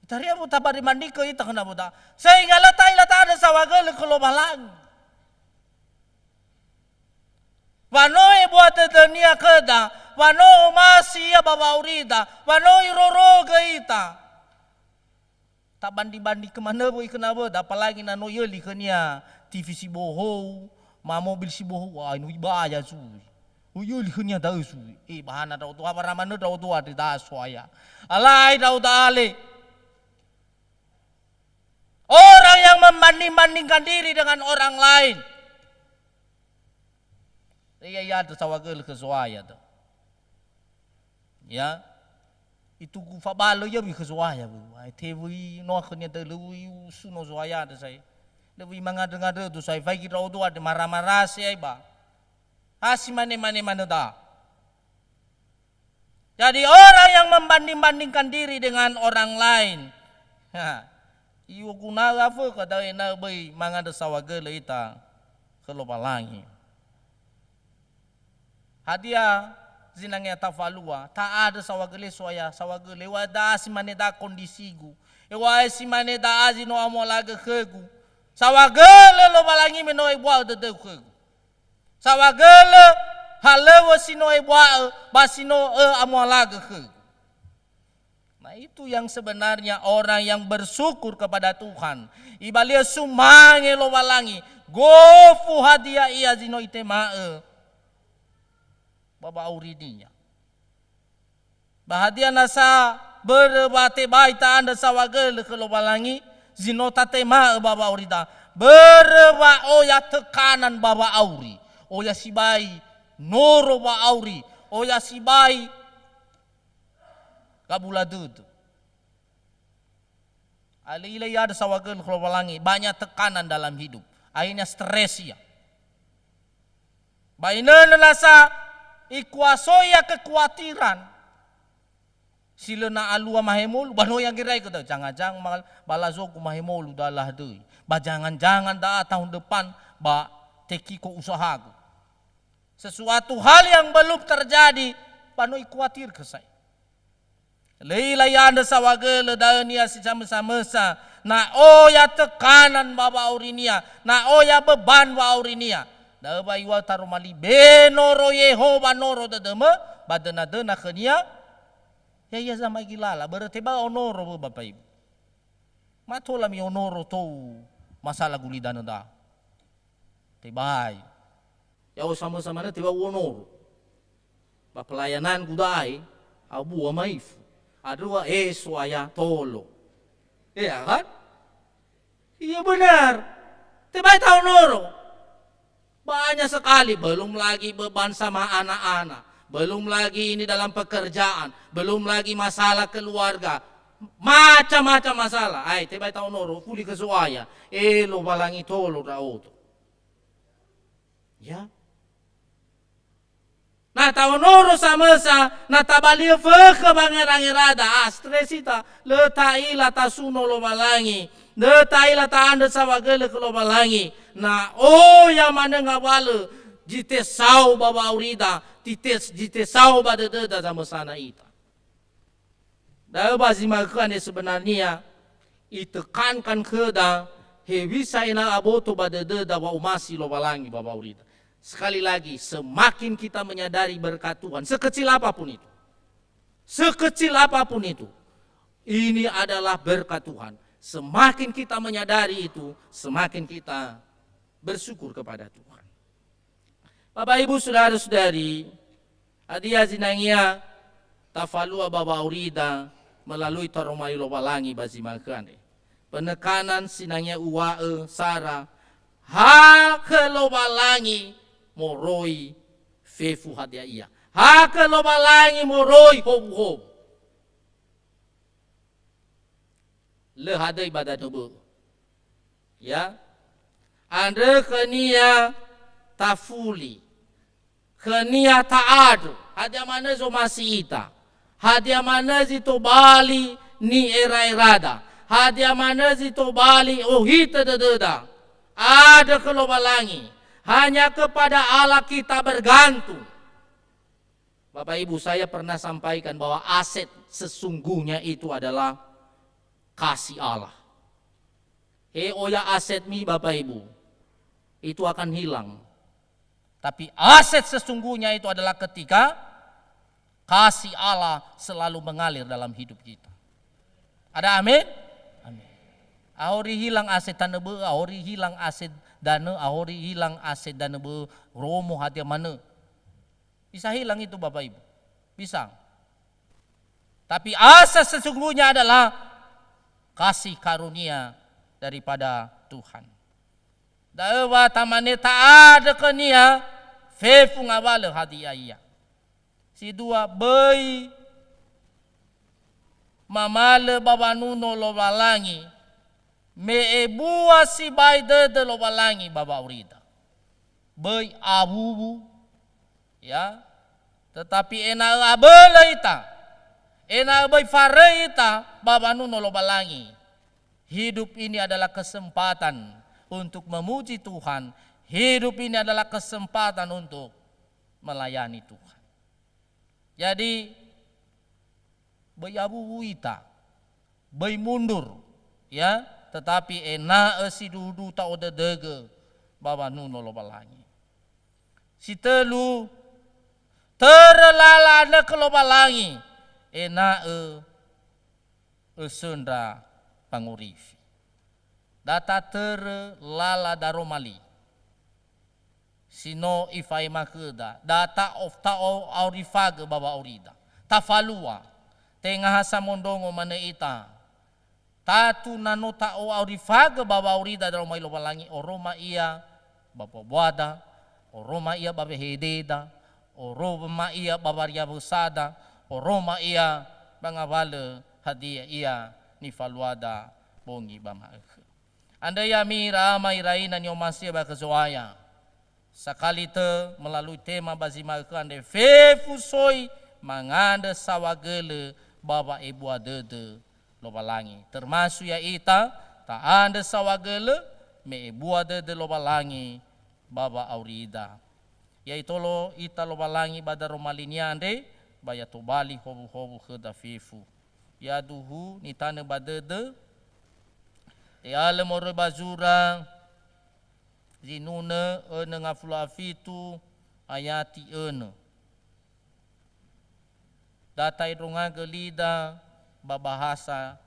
Itaria mo tabanding-bandingkö ita khö nawöda. Sehingga lö ta'ila ta'andrö saohagölö khö Lowalangi. Wa no ebua dödönia khöda, wa no omasi ia ba wa'aurida, wa no irorogö ita. Tabanding-bandingkö manö wöi khö nawöda, apalagi na no iöli khönia T V si bohou, ma mobil si bohou, ai no ibaya zui. Oi iöli khönia da'ö zui. Eh, bahana ndra'odo, ha wara manö ndra'odo andre da soaya. Alai ndra'odo ale. Orang yang membanding-bandingkan diri dengan orang lain. Ia, ia, andrö saohagölö khö Zo'aya tö. Ya. Itugu fabalö ia wöi khö Zo'aya wöi. Ai te wöi noa khönia da'ö lö wöi usuno Zo'aya andrö sai. Lö wöi mangandrö-ngandrö tu sai faigi ndra'odo andre mara-mara si ai ba. Ha si mane-mane manö da. Jadi orang yang membanding-bandingkan diri dengan orang lain. Ha. Iuguna'ö afökhö da'ö ena'ö böi mangandrö saohagölö ita khö Lowalangi. Hadia zinangea tafalua, ta'andrö saohagölö soaya, saohagölö, ewa da'a si mane da'a kondisigu. Ewa si mane da'a zi no amualagö khögu. Saohagölö Lowalangi me no ebua'ö dödöu khögu. Saohagölö halöŵö si no ebua'ö ba si no ö amualagö khögu. Nah, itu yang sebenarnya orang yang bersyukur kepada Tuhan. Ibali'ö sumange Lowalangi, gofu hadia ia zi no itema'ö ba wa'aurinia. Ba hadia nasa börö wa tebai ta'andrö saohagölö khö Lowalangi, zi no tatema'ö ba wa'aurida? Börö wa oya tökanan ba wa'auri, oya sibai noro wa'auri, oya sibai gabula dödö. Alö-ilö ia andrö saohagölö khö Lowalangi, banyak tekanan dalam hidup. Akhirnya stres ia. Ba inönö nasa ikuasoi ia kekuatiran. Si lö na alua mahemolu, ba no ianggerai kö da'ö, jangan-jangan mal-, balazogu mahemolu da'a lahadöi. Ba jangan-jangan da'a tahun depan, ba tekiko usahagu. Sesuatu hal yang belum terjadi, ba no ikuatir kö sai. Lö i'ila ia andrö saohagölö da'ö niha si samösa-mösa, na oya tekanan ba wa'aurinia, na oya beban wa'aurinia. Da'ö wa iŵa'ö taroma li, be noro Yehowa noro dödömö, ba döna-döna khönia, ya'ia zama'igi lala, börö tebai onoro wö Bapak Ibu. Ma tola mi'onoro tou masalah gulidanö da. Tebai. Ya'o samösa manö tebai u'onoro. Ba pelayanangu da'e, abua maifu. Andrö wa, eh, So'aya, tolo. Iya kan? Iya benar. Tebai ta'onoro. Banyak sekali, belum lagi beban sama anak-anak. Belum lagi ini dalam pekerjaan. Belum lagi masalah keluarga. Macam-macam masalah. Ai, tebai ta'onoro, fuli khö So'aya. Eh, Lowalangi tolo ndra'odo. Ya. Na ta'onoro samösa, na tabali'ö fökhö ba ngera-ngerada, ah, stres ita, lö ta'ila tasuno Lowalangi, lö ta'ila ta'andrö saohagölö khö Lowalangi, na oya manö ngawalö zi tesao ba wa'aurida, zi tes-, zi tesao ba dödöda zamösana ita. Da'ö ba zi ma'ökhö andre sebenarnya itekankan khöda hewisa ena'ö aboto ba dödöda wa'omasi Lowalangi ba wa'aurida. Sekali lagi, semakin kita menyadari berkat Tuhan, sekecil apapun itu. Sekecil apapun itu. Ini adalah berkat Tuhan. Semakin kita menyadari itu, semakin kita bersyukur kepada Tuhan. Bapak Ibu Saudara-saudari, hadia zinangea tafalua ba wa'aurida melalui taroma li Lowalangi ba zi ma'ökhö andre? Penekanan sinangea uŵa'ö sara, ha khö Lowalangi moroi fefu hadia ia. Ha khö Lowalangi moroi howuhowu. Lö hadöi ba danö bö'ö. Ya. Andrö khönia tafuli. Khönia ta'andrö. Hadia manö zomasi ita. Hadia manö zi tobali ni'era-erada. Hadia manö zi tobali ohitö dödöda. Andrö khö Lowalangi. Hanya kepada Allah kita bergantung. Bapak Ibu, saya pernah sampaikan bahwa aset sesungguhnya itu adalah kasih Allah. He oya asetmi, Bapak Ibu, itu akan hilang. Tapi aset sesungguhnya itu adalah ketika kasih Allah selalu mengalir dalam hidup kita. Ada amin? Amin. Ahori hilang aset tanö bö'ö, ahori hilang aset danö, ahori hilang aset danö bö'ö, romo hadia manö. Bisa hilang itu, Bapak Ibu. Bisa. Tapi aset sesungguhnya adalah kasih karunia daripada Tuhan. Da'ö wa tamane ta'andrö khönia fefu ngawalö hadia ia. Si dua, böi mamalö ba wanuno Lowalangi, me ebua sibai dödö Lowalangi ba wa'aurida. Böi awuwu, ya, tetapi ena'ö abölö ita, ena'ö böi faröi ita ba wanuno Lowalangi. Hidup ini adalah kesempatan untuk memuji Tuhan. Hidup ini adalah kesempatan untuk melayani Tuhan. Jadi, böi awuwu ita, böi mundur, ya, tetapi ena'ö siduhu-duhu ta'odödögö ba wanuno Lowalangi. Si tölu, törö lala andrö khö Lowalangi, ena'ö ösöndra wangorifi. Da tatörö lala daroma li si no Ifa'ema khöda, da ta'o-, ta'o'aurifagö ba wa'aurida. Tafalua, tenga ha samondrongo manö ita. Tatu na no ta'o'aurifagö ba wa'aurida daroma li Lowalangi, oroma ia ba mbuada, oroma ia ba wehededa, oroma ia ba wariawösada, oroma ia ba ngawalö hadia ia nifaluada bongi ba ma'ökhö. Andrö ya'ami ira ama ira ina ni'omasi'ö ba khö Zo'aya. Sakali tö melalui tema ba zi ma'ökhö andre, fefu soi mangandrö saohagölö ba wa'ebua dödö Lowalangi. Termasuk ya'ita, ta'andrö saohagölö me ebua dödö Lowalangi ba wa'aurida. Ya itolo ita Lowalangi ba daroma linia andre, ba ya tobali howuhowu khöda fefu. Ya duhu nitanö ba dödö, te'alö moroi ba zura Zinunö önö ngafulu a fitu ayati önö. Da ta'endrongagö lida ba bahasa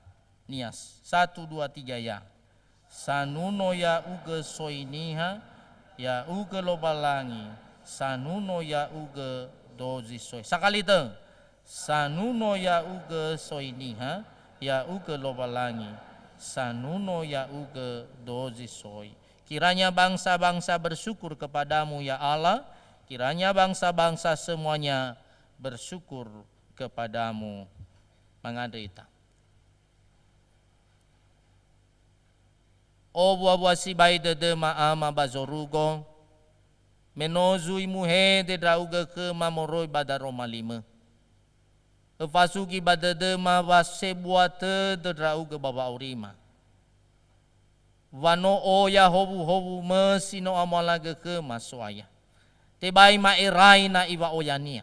Nias. Satu, dua, tiga, ya. Sanuno ya'ugö soi niha, ya'ugö Lowalangi, sanuno ya'ugö dozi soi. Sakali tö. Sanuno ya'ugö soi niha, ya'ugö Lowalangi, sanuno ya'ugö dozi soi. Kiranya bangsa-bangsa bersyukur kepada-Mu, ya Allah, kiranya bangsa-bangsa semuanya bersyukur kepada-Mu. Mangandrö ita. O wua-wua sibai dödöma Ama ba zorugo, me no zui muhede ndra'ugö khöma moroi ba daroma limö. Öfasugi ba dödöma wa sebua tödö ndra'ugö ba wa'aurima. Wa no oya howuhowumö si no amualagö khöma, So'aya. Tebai ma'erai na'i wa'oyania.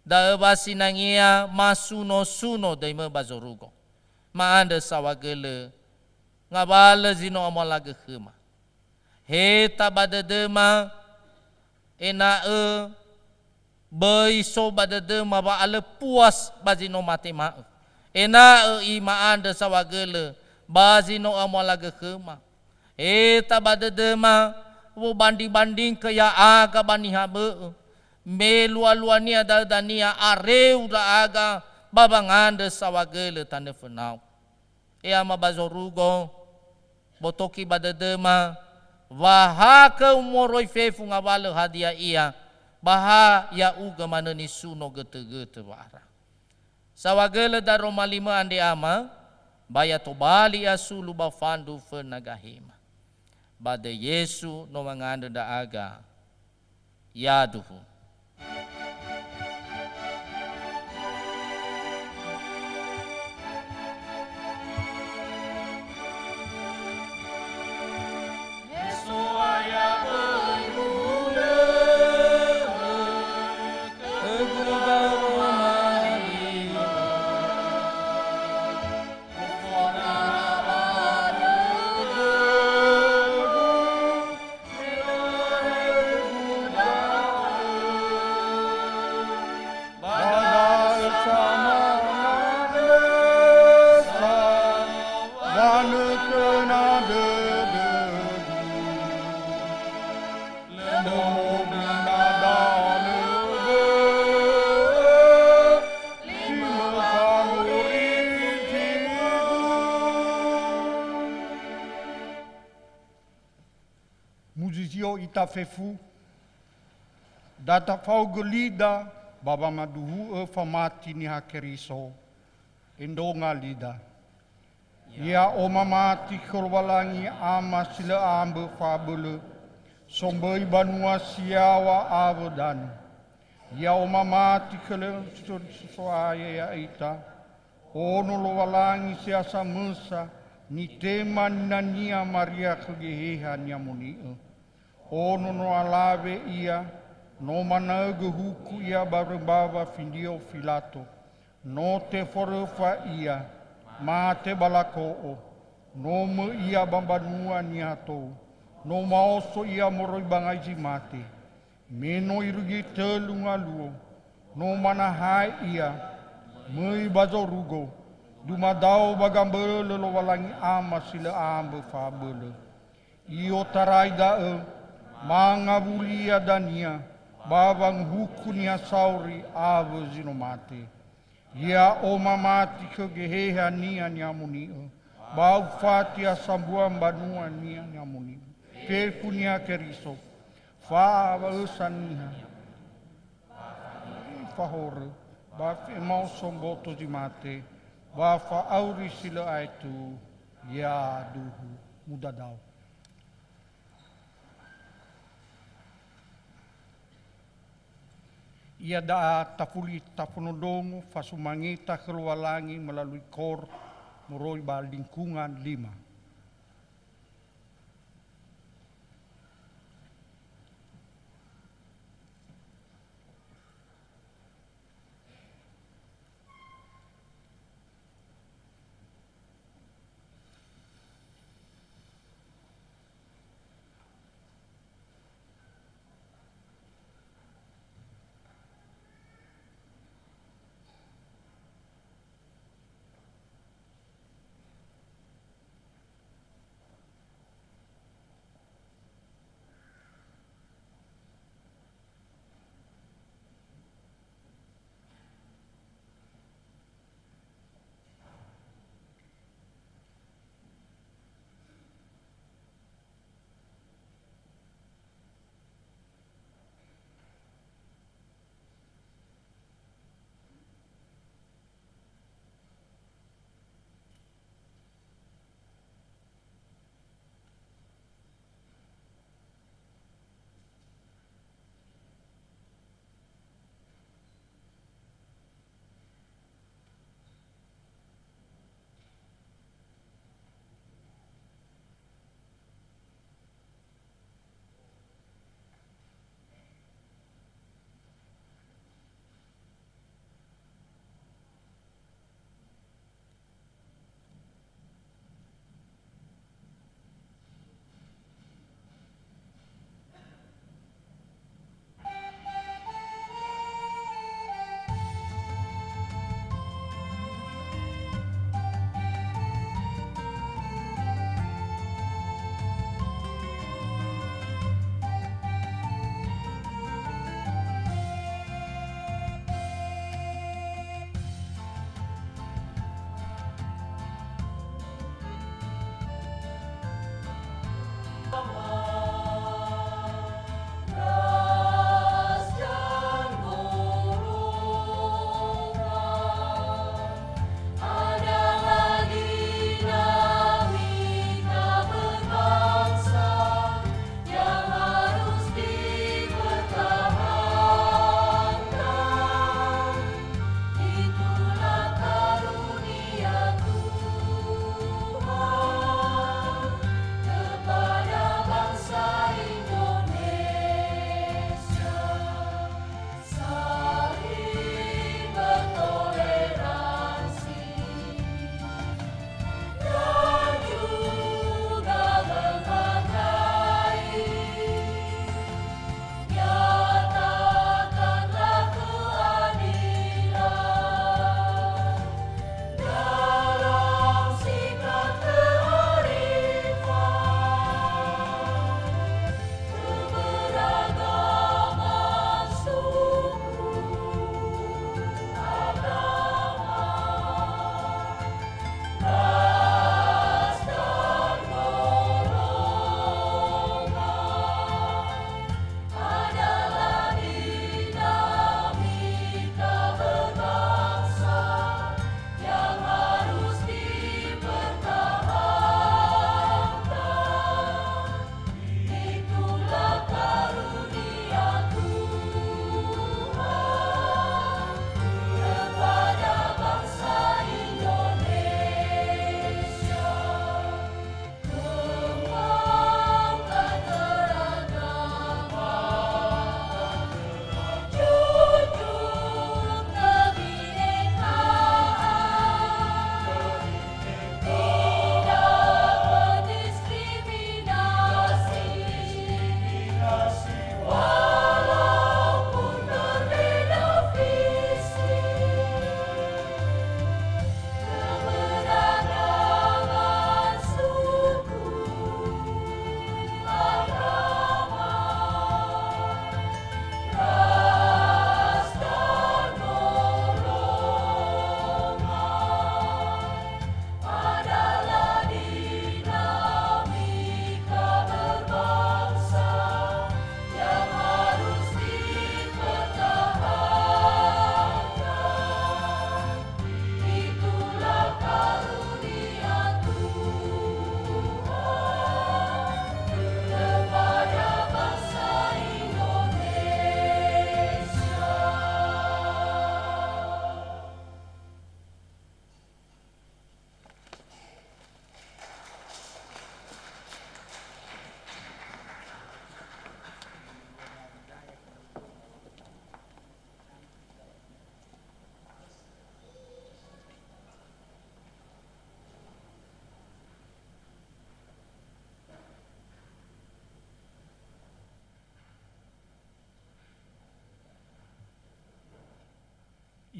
Da'ö wa sinangea masuno-suno döimö ba zorugo. Ma'andrö saohagölö, ngawalö zi no amualagö khöma. Heta ba dödöma, ena'ö böi so ba dödöma wa'alö puas ba zi no matema'ö. Ena'ö ima'andrö saohagölö ba zi no amualagö khöma. Heta ba dödöma, wobanding-bandingkö ya'aga ba niha bö'ö. Me lua-luania da'ö dania areu ndra'aga ba wangandrö saohagölö tanö fönau. E Ama ba zorugo, botoki ba dödöma, wa ha khöu moroi fefu ngawalö hadia ia, ba ha ya'ugö manö nisuno götö-götö wa'ara. Saohagölö daroma limö andre Ama, ba ya tobali asulu ba fandu föna gahema. Ba döi Yesu no wangandrö ndra'aga. Yaduhu. ita fefu, da tafaogö lida ba wamaduhu'ö famati Niha Keriso, endronga lida. Ya'o mamati khö Lowalangi Ama si lö ambö fa'abölö, somböi banua si yaŵa awö danö. Ya'o mamati khö Lö-, So'aya ya'ita, Ono Lowalangi si ha samösa, nitema ninania Maria khö Geheha Ni'amoni'ö. Ono no alawe Ia, no manaögö huku Ia barö mbawa Findrio Filato. No teforöfa Ia, mate ba lako'o. No möi Ia ba mbanua niha tou. No maoso Ia moroi ba ngai zi mate. Me no irugi tölu ngaluo, no manahae Ia, möi ba zorugo, dumadao ba gambölö Lowalangi Ama si lö ambö fa'abölö. I'otarai da'ö, mangawulia dania, ba wanguhuku niha sauri awö zi no mate. Ya'o mamati khö Geheha Niha Ni'amoni'ö, ba ufati ha sambua mbanua Niha Ni'amoni'ö. Fefu Niha Keriso, fa'aŵa'ösa niha, fahorö, ba fe'emaoso mboto zi mate, ba fa'auri si lö aetu, yaduhu mudadao. Iada'a tafuli tafonondrongo fasumangeta khö Lowalangi melalui kor moroi ba lingkungan lima.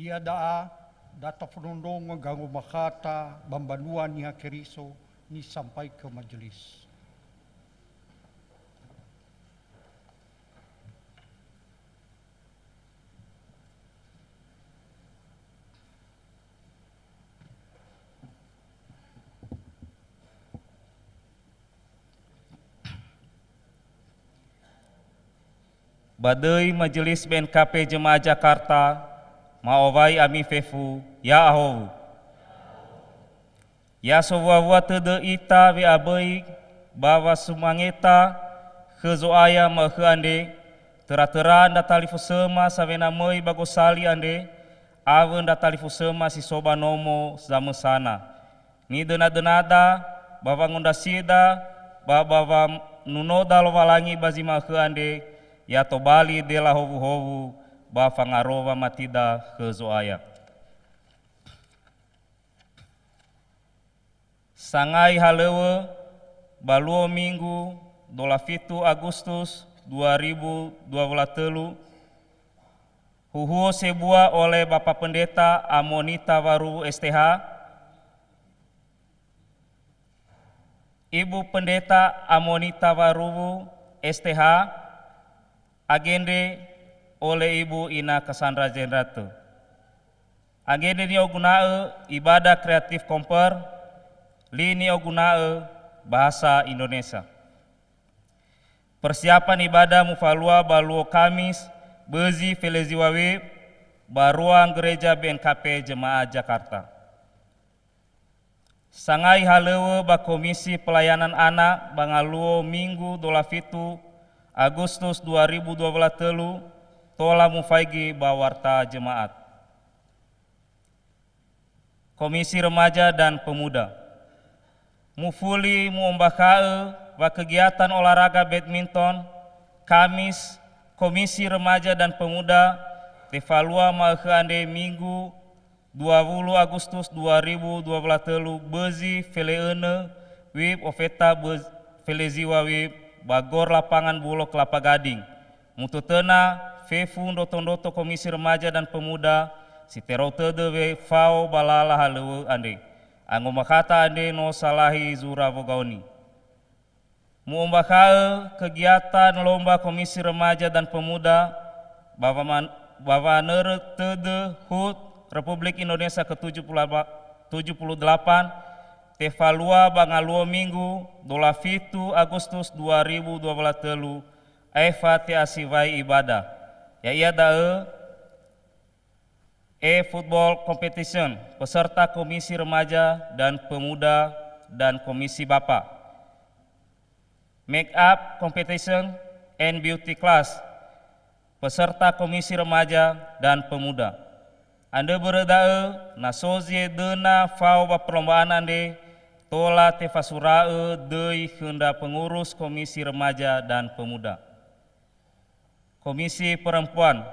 Ia da'a, da tafondrondrongo gangomakhata ba mbanua Niha Keriso nisampai khö majelis. Ba döi Majelis B N K P Jemaah Jakarta, ma'owai ami fefu, ya'ahowu. Ya sowua-wua tödö ita we'aböi ba wasumangeta khö Zo'aya ma'ökhö andre, töra-töra ndra talifusöma sawena möi ba gosali andre, awö ndra talifusöma si so ba nomo zamösana. Nidöna-dönada, ba wangondrasida, ba, ba wanunoda Lowalangi ba zi ma'ökhö andre, ya tobali dela howuhowu ba fangaro wamatida khö Zo'aya. Sangai halöŵö ba luo Minggu, dola fitu Agustus dua ribu dua puluh telu, huhuo sebua ole Bapa Pendeta Amonita Waruwu S T H, Ibu Pendeta Amonita Waruwu S T H, agendre ole Ibu Ina Cassandra Zendrato. Agendre ni'oguna'ö ibadah kreatif komper, li ni'oguna'ö bahasa Indonesia. Persiapan ibadah mufalua ba luo Kamis, bözi Feleziwa WIB, ba ruang Gereja B N K P Jemaah Jakarta. Sangai halöŵö ba Komisi Pelayanan Anak ba ngaluo Minggu dola fitu Agustus dua ribu dua puluh telu, tola mufaigi ba warta jemaat. Komisi Remaja dan Pemuda. Mufuli mu'ombakha'ö wa kegiatan olahraga badminton, Kamis, Komisi Remaja dan Pemuda tefalua ma'ökhö andre Minggu, dua puluh Agustus dua ribu dua puluh telu, bözi Fele'önö WIB ofeta böz-, Feleziwa WIB ba Gor Lapangan Bulo Kelapa Gading. Mutötöna fefu ndroto-ndroto Komisi Remaja dan Pemuda si terou tödö wefao ba lala halöŵö andre. Angombakhata andre no salahi zura wogaoni. Mu'ombakha'ö kegiatan lomba Komisi Remaja dan Pemuda ba waman-, ba wanörö tödö HUT Republik Indonesia ke tujuh puluh delapan, tujuh puluh delapan, tefalua ba ngaluo Minggu, dola fitu Agustus dua ribu dua puluh telu, aefa te'asiwai ibadah. Ya'ia da'ö, E-Football Competition, peserta Komisi Remaja dan Pemuda dan Komisi Bapa. Make Up Competition and Beauty Class, peserta Komisi Remaja dan Pemuda. Andrö börö da'ö, na so zi döna fao ba perlombaan andre, tola tefasura'ö döi khö ndra pengurus Komisi Remaja dan Pemuda. Komisi Perempuan.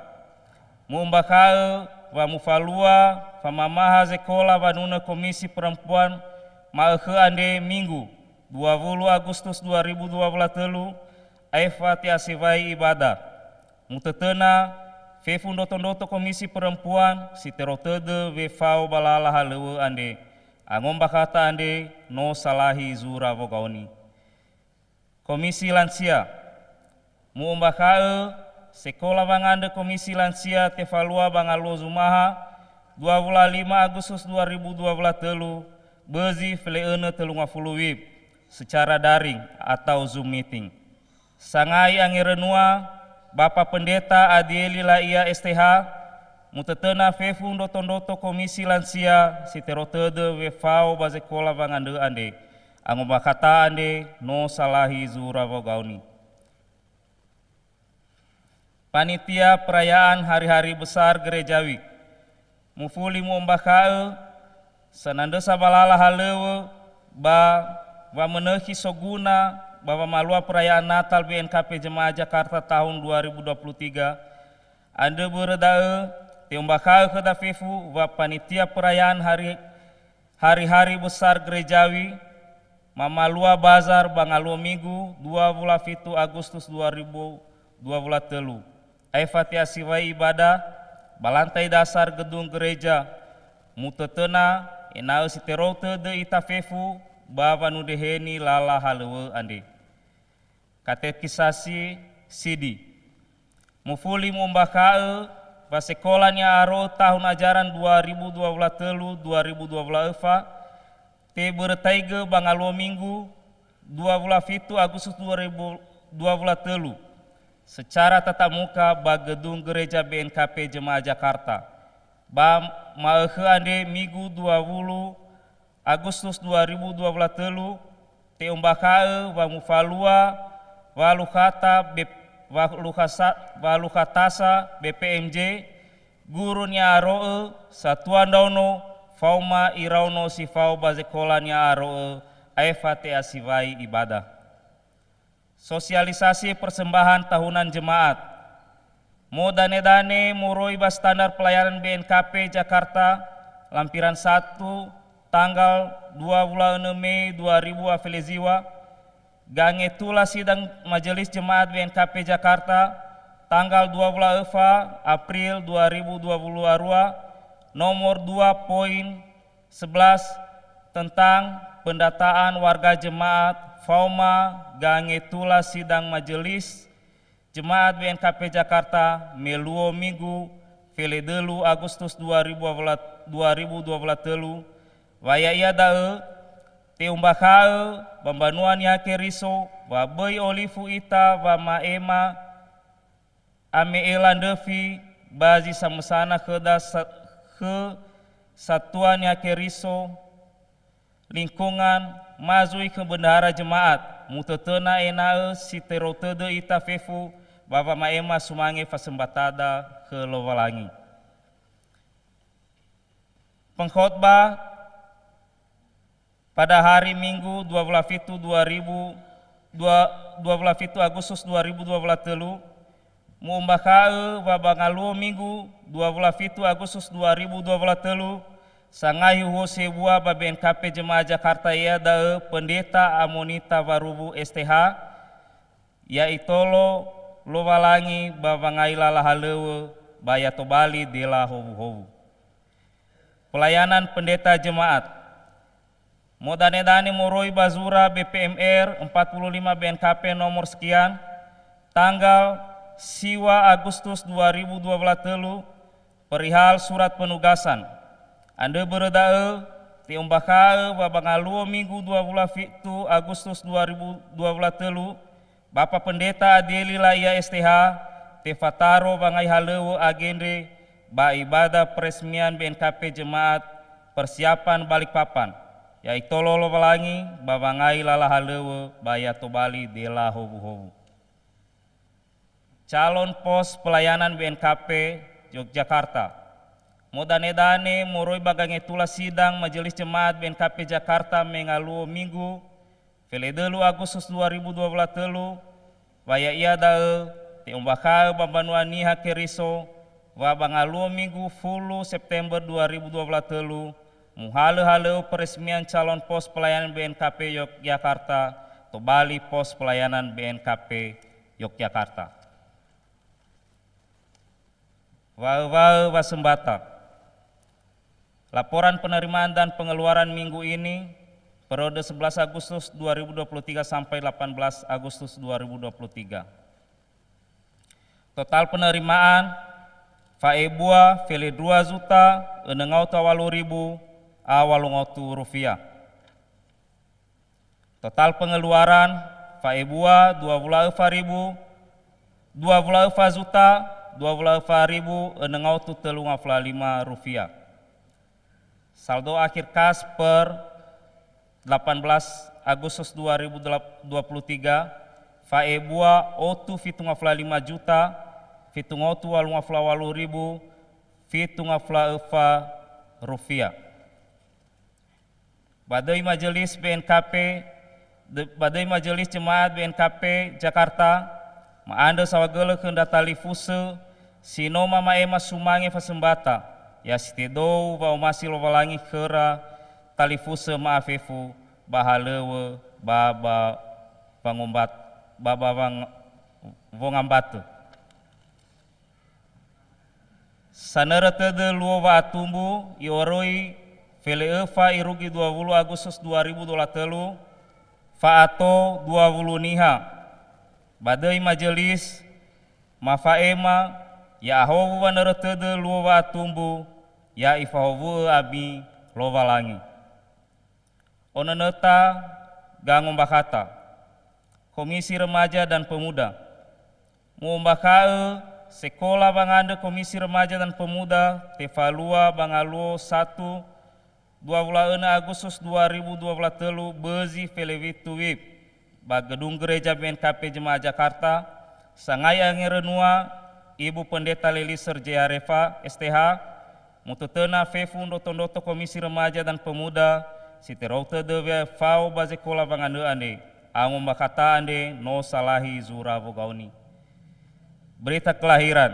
Mu'ombakha'ö wa mufalua famamaha zekola wanunö Komisi Perempuan ma'ökhö andre Minggu, dua puluh Agustus dua ribu dua puluh telu, aefa te'asiwai ibadah. Mutötöna fefu ndroto-ndroto Komisi Perempuan si terou tödö wefao ba lala halöŵö andre. Angombakhata andre no salahi zura wogaoni. Komisi Lansia. Mu'ombakha'ö sekola wangandrö Komisi Lansia tefalua ba ngaluo Zumaha, dua puluh lima Agustus dua ribu dua puluh telu, bözi Fele'önö tellu ngafulu WIB, secara daring atau Zoom meeting. Sangai angerönua, Bapa Pendeta Adieli Laia S T H, mutötöna fefu ndroto-ndroto Komisi Lansia si terou tödö wefao ba zekola wangandrö andre. Angombakhata andre no salahi zura wogaoni. Panitia Perayaan Hari-Hari Besar Gerejawi. Mufuli mu'ombakha'ö, sanandrösa ba lala halöŵö ba wamönökhi soguna ba wamalua perayaan Natal B N K P Jemaah Jakarta tahun dua ribu dua puluh tiga. Andrö börö da'ö, te'ombakha'ö khöda fefu wa panitia perayaan hari, hari-hari besar gerejawi, mamalua bazar ba ngaluo Minggu, dua puluh fitu Agustus dua ribu dua puluh telu. Aefa te'asiwai ibadah, ba lantai dasar gedung gereja, mutötöna ena'ö si terou tödö ita fefu ba wanundreheni lala halöŵö andre. Katekisasi sidi. Mufuli mu'ombakha'ö wa sekola ni'a'aro'ö tahun ajaran dua ribu dua puluh telu dua ribu dua puluh empat, tebörötaigö ba ngaluo Minggu, dua puluh fitu Agustus dua ribu dua puluh telu, secara tatap muka ba gedung Gereja B N K P Jemaah Jakarta. Ba ma'ökhö andre Minggu dua puluh Agustus dua ribu dua puluh telu, te'ombakha'ö wa mufalua walu khata be-, walu khasa-, walu khatasa B P M J, guru ni'a'aro'ö, satua ndraono, faoma iraono si fao ba zekola ni'a'aro'ö, aefa te'asiwai ibadah. Sosialisasi persembahan tahunan jemaat. Modane-dane moroi ba standar pelayanan B N K P Jakarta, lampiran satu, tanggal dua puluh enam Mei dua ribu afeleziwa, gangetula sidang Majelis Jemaat B N K P Jakarta, tanggal dua puluh empat April dua ribu dua puluh dua, nomor dua poin sebelas, tentang pendataan warga jemaat faoma gangetula sidang Majelis Jemaat B N K P Jakarta me luo Minggu, feledölu Agustus dua ribu dua puluh telu, wa ya'ia da'ö, te'ombakha'ö ba mbanua Niha Keriso, wa böi olifu ita wama'ema ame'ela ndröfi ba zi samösana khöda sa-, khö satua Niha Keriso, lingkungan, ma zui khö bendahara jemaat, mutötöna ena'ö si terou tödö ita fefu ba wama'ema sumange fasömbatada khö Lowalangi. Pengkhotbah pada hari Minggu dua puluh fitu dua ribu, dua, dua puluh fitu Agustus dua ribu dua puluh telu, mu'ombakha'ö wa ba ngaluo Minggu dua puluh fitu Agustus dua ribu dua puluh telu, sangahi huhuo sebua ba B N K P Jemaah Jakarta, iada'ö Pendeta Amonita Warubu S T H, ya'itolo Lowalangi ba wangai lala halöŵö ba ya tobali dela howuhowu. Pelayanan pendeta jemaat. Modane-dane moroi ba zura B P M R empat puluh lima B N K P nomor sekian, tanggal siwa Agustus dua ribu dua puluh telu, perihal surat penugasan. Andrö börö da'ö, te'ombakha'ö wa ba ngaluo Minggu dua puluh fitu Agustus dua ribu dua puluh telu, Bapa Pendeta Adieli Laia S T H, tefataro wangai halöŵö agendre ba ibadah peresmian B N K P Jemaat Persiapan Balikpapan, ya'itolo Lowalangi ba wangai lala halöŵö ba ya tobali dela howuhowu. Calon pos pelayanan B N K P Yogyakarta. Modane-dane moroi ba gangetula sidang Majelis Jemaat B N K P Jakarta me ngaluo Minggu, feledölu Agustus dua ribu dua puluh telu, wa ya'ia da'ö te'ombakha'ö ba mbanua Niha Keriso, wa ba ngaluo Minggu fulu September dua ribu dua puluh telu, muhalö-halöŵö peresmian calon pos pelayanan B N K P Yogyakarta, tobali pos pelayanan B N K P Yogyakarta. Waö-waö wasembata. Laporan penerimaan dan pengeluaran minggu ini, periode sebelas Agustus dua ribu dua puluh tiga sampai delapan belas Agustus dua ribu dua puluh tiga. Total penerimaan, fa'ebua fele dua juta enam ratus walu ribu a walu ratus rupiah. Total pengeluaran, fa'ebua dua puluh empat ribu, dua puluh empat juta dua puluh empat ribu enam ratus telung puluh lima rupiah. Saldo akhir kas per delapan belas Agustus dua ribu dua puluh tiga, fa'ebua otu fitung puluh lima juta fitung otu walu puluh walu ribu fitung puluh empat rupiah. Ba döi Majelis B N K P, de-, ba döi Majelis Jemaat B N K P Jakarta, ma'andrö saohagölö khö ndra talifusö si no mama'ema sumange fasembata, ya si tedou wa'omasi Lowalangi khöra talifusö ma'afefu ba halöŵö ba, ba wangombat-, ba, ba wang-, wongambatö. Sanörö tödö luo wa'atumbu i'oroi fele'öfa irugi dua wulu Agustus dua ribu dua wulu a tölu, fa'ato dua wulu niha. Ba döi majelis, mafa'ema, ya'ahowu wanörö tödö luo wa'atumbu, ya ifahowu'ö ami Lowalangi. Onönöta, Gangombakhata, Komisi Remaja dan Pemuda. Mu'ombakha'ö sekola wangandrö Komisi Remaja dan Pemuda tefalua ba ngaluo satu, dua wulu a önö Agustus dua ribu dua wulu a tölu bözi felewitu wib ba Gedung Gereja B N K P Jemaah Jakarta, sangai angerönua Ibu Pendeta Leliser J H Refa, S T H, mutötöna fefu ndroto-ndroto Komisi Remaja dan Pemuda si terou tödö wea fao ba zekola wangandrö andre, angombakhata andre no salahi zura wogaoni. Berita kelahiran.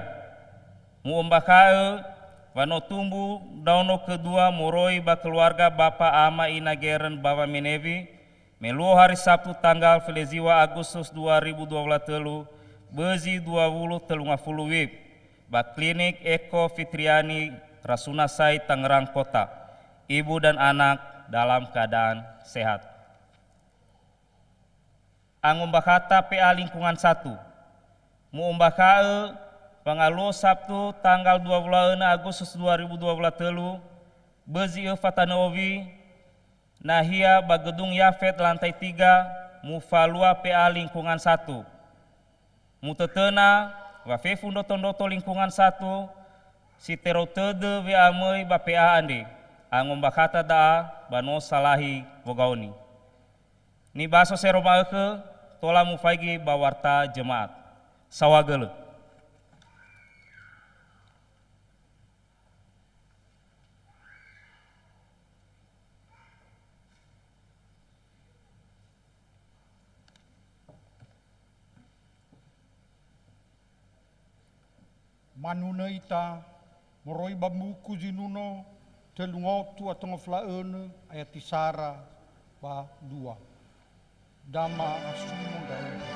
Mu'ombakha'ö wa no tumbu ndraono kedua moroi ba keluarga Bapa Ama Ina Geren ba Wamenewi, me luo hari Sabtu tanggal feleziwa Agustus dua ribu dua wulu a tölu, bözi dua wulu tölu ngafulu wib, ba Klinik Eko Fitriani, Rasuna Said, Tangerang Kota. Ibu dan anak dalam keadaan sehat. Angombakhata P A lingkungan satu. Mu'ombakha'ö wangaluo Sabtu tanggal dua wulu a önö Agustus dua ribu dua wulu a tölu, bözi öfa tanö owi, nahia ba Gedung Yafet lantai tiga, mufalua P A lingkungan satu. Mutötöna wa fefu ndroto-ndroto lingkungan satu si terou tödö we'amöi ba P A andre, angombakhata da'a ba no salahi wogaoni. Nibaso sero ma'ökhö, tola mufaigi ba warta jemaat. Saohagölö. Manunö ita moroi ba mbuku Zinuno, tölu ngotu a tonga fula önö, ayati sara ba dua. Dama asuno ndra'ugö.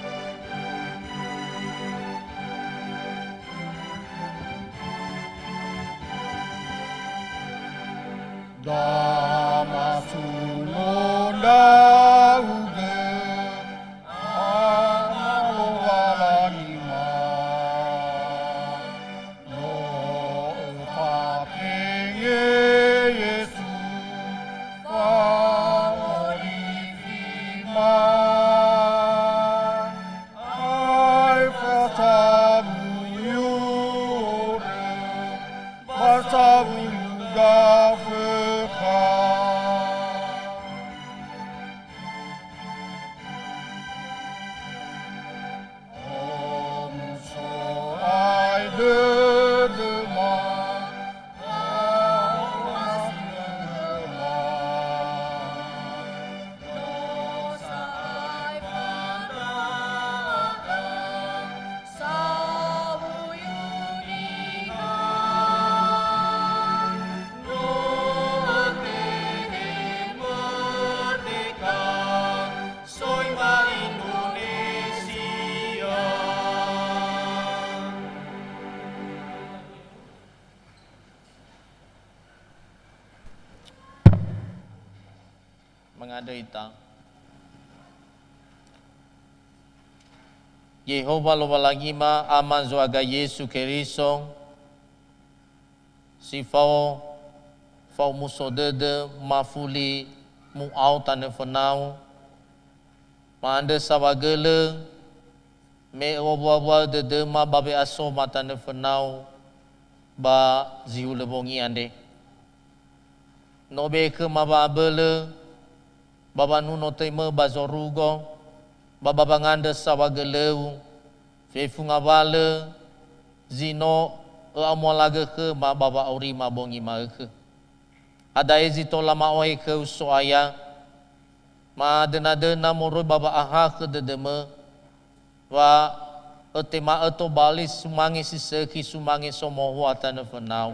Dama asuno ndra'ugö, Ama Lowalangi ma. No öfatenge Yesu, fa'orifi ma. Aefa sawuyu horö, ba sawuyu Gafökha. Omuso ai dödöma, omasi dödöma. No sa'ae fandra'aga, sawuyu niha. No ötehe merdeka, soi ba Indonesia. Mangandrö ita. Yehowa Lowalangima, Ama Zo'aga Yesu Keriso, si fao fa'omuso dödö mafuli mu'ao tanö fönau, ma'andrö saohagölö, me ö'owua-wuaö dödöma ba we'asoma tanö fönau ba zi hulö wongi andre. No be'e khöma wa'abölö, ba wanuno töimö ba zorugo, ba ba wangandrö saohagölö-U, fefu ngawalö zi no Ö'amualagö khöma ba wa'aurima bongi ma'ökhö. Ada'e zi tola ma'ohe khö-U, So'aya, ma'adöna-döna moroi ba wa'ahakhö dödömö, wa Ötema'ö tobali sumange si sökhi, sumange somohua tanö fönau.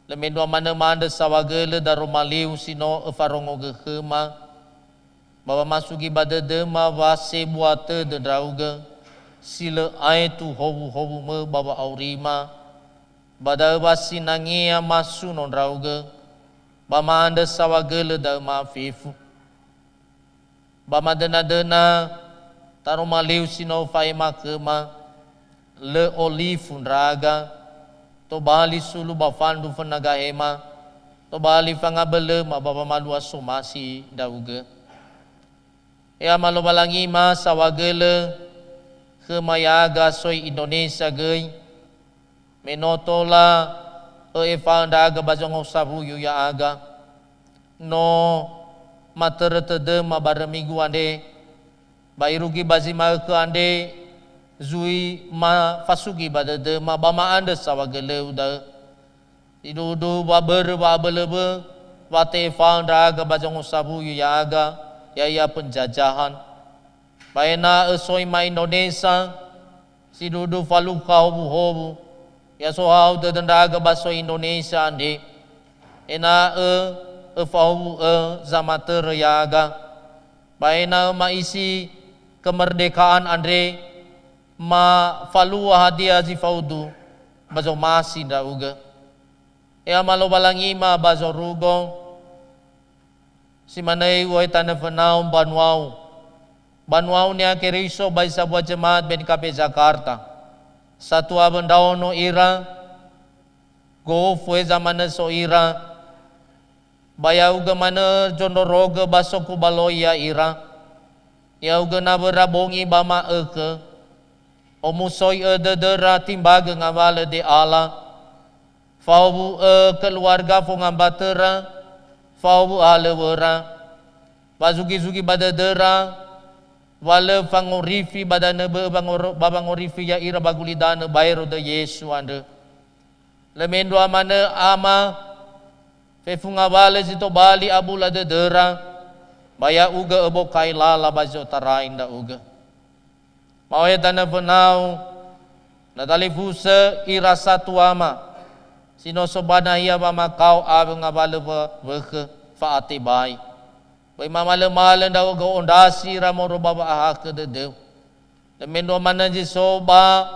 Lö mendrua manö ma'andrö saohagölö daroma liu si no Öfarongogö khöma, ba wamasugi ba dödöma wa sebua tödö ndra'ugö, si lö aetu howuhowumö ba wa'aurima, Ba da'ö wa sinangea masuno ndra'ugö, ba ma'andrö saohagölö da'ö ma'afefu. Ba madöna-döna taroma liu si no fa'ema khöma, lö olifu ndra'aga, tobali sulu ba fandru föna gahema, tobali fangabölöma ba wamalua somasi ndra'ugö. E Ama Lowalangima saohagölö khöma ya'aga soi Indonesia göi, me no tola ö'efa'ö ndra'aga ba zongo sawuyu ya'aga. No matörö tödöma barö minggu andre, ba irugi ba zi ma'ökhö andre, zui ma fasugi ba dödöma ba ma'andrö saohagölöu da'ö. Sindruhundruhu wa börö wa'abölö wö, wa te'efa'ö ndra'aga ba zongo sawuyu ya'aga, ya'ia penjajahan. Ba ena'ö soi ma Indonesia, sindruhundruhu falukha howuhowu, ya sohahau dödö ndra'aga ba soi Indonesia andre, ena'ö öfahowu'ö zamatörö ya'aga. Ba ena'ö ma'isi kemerdekaan andre, ma falua hadia zi faudu ba zomasi ndra'ugö. E Ama Lowalangima ba zorugo, si manö Iŵa'ö tanö fönau mbanuau. Mbanuau Niha Keriso ba zi sambua jemaat B N K P Jakarta. Satua awö ndraono ira, gofu heza manö so ira, ba ya'ugö manö zondrorogö ba sokubaloi ya'ira. Ya'ugö nawöra bongi ba ma'ökhö. Omusoi'ö dödöra timbagö ngawalö de'ala. Fahowu'ö keluarga fongambatöra, fahowu'ö halöŵöra. Wa zugi-zugi ba dödöra, wa lö fangorifi ba danö bö'ö wangoro-, ba wangorifi ya'ira ba gulidanö baero döi Yesu andrö. Lö mendrua manö Ama, fefu ngawalö zi tobali abula dödöra, ba ya'ugö öbokai lala ba zi otarai ndra'ugö. Ma'ohe tanö fönau, na talifusö ira satuama, si no so ba nahia wamakao awö ngawalö wö-, wökhö fa'atebai. Böi mamalö-malö ndra'ugö ondrasi ira moroi ba wa'ahakhö dödöu. Lö mendrua manö zi so ba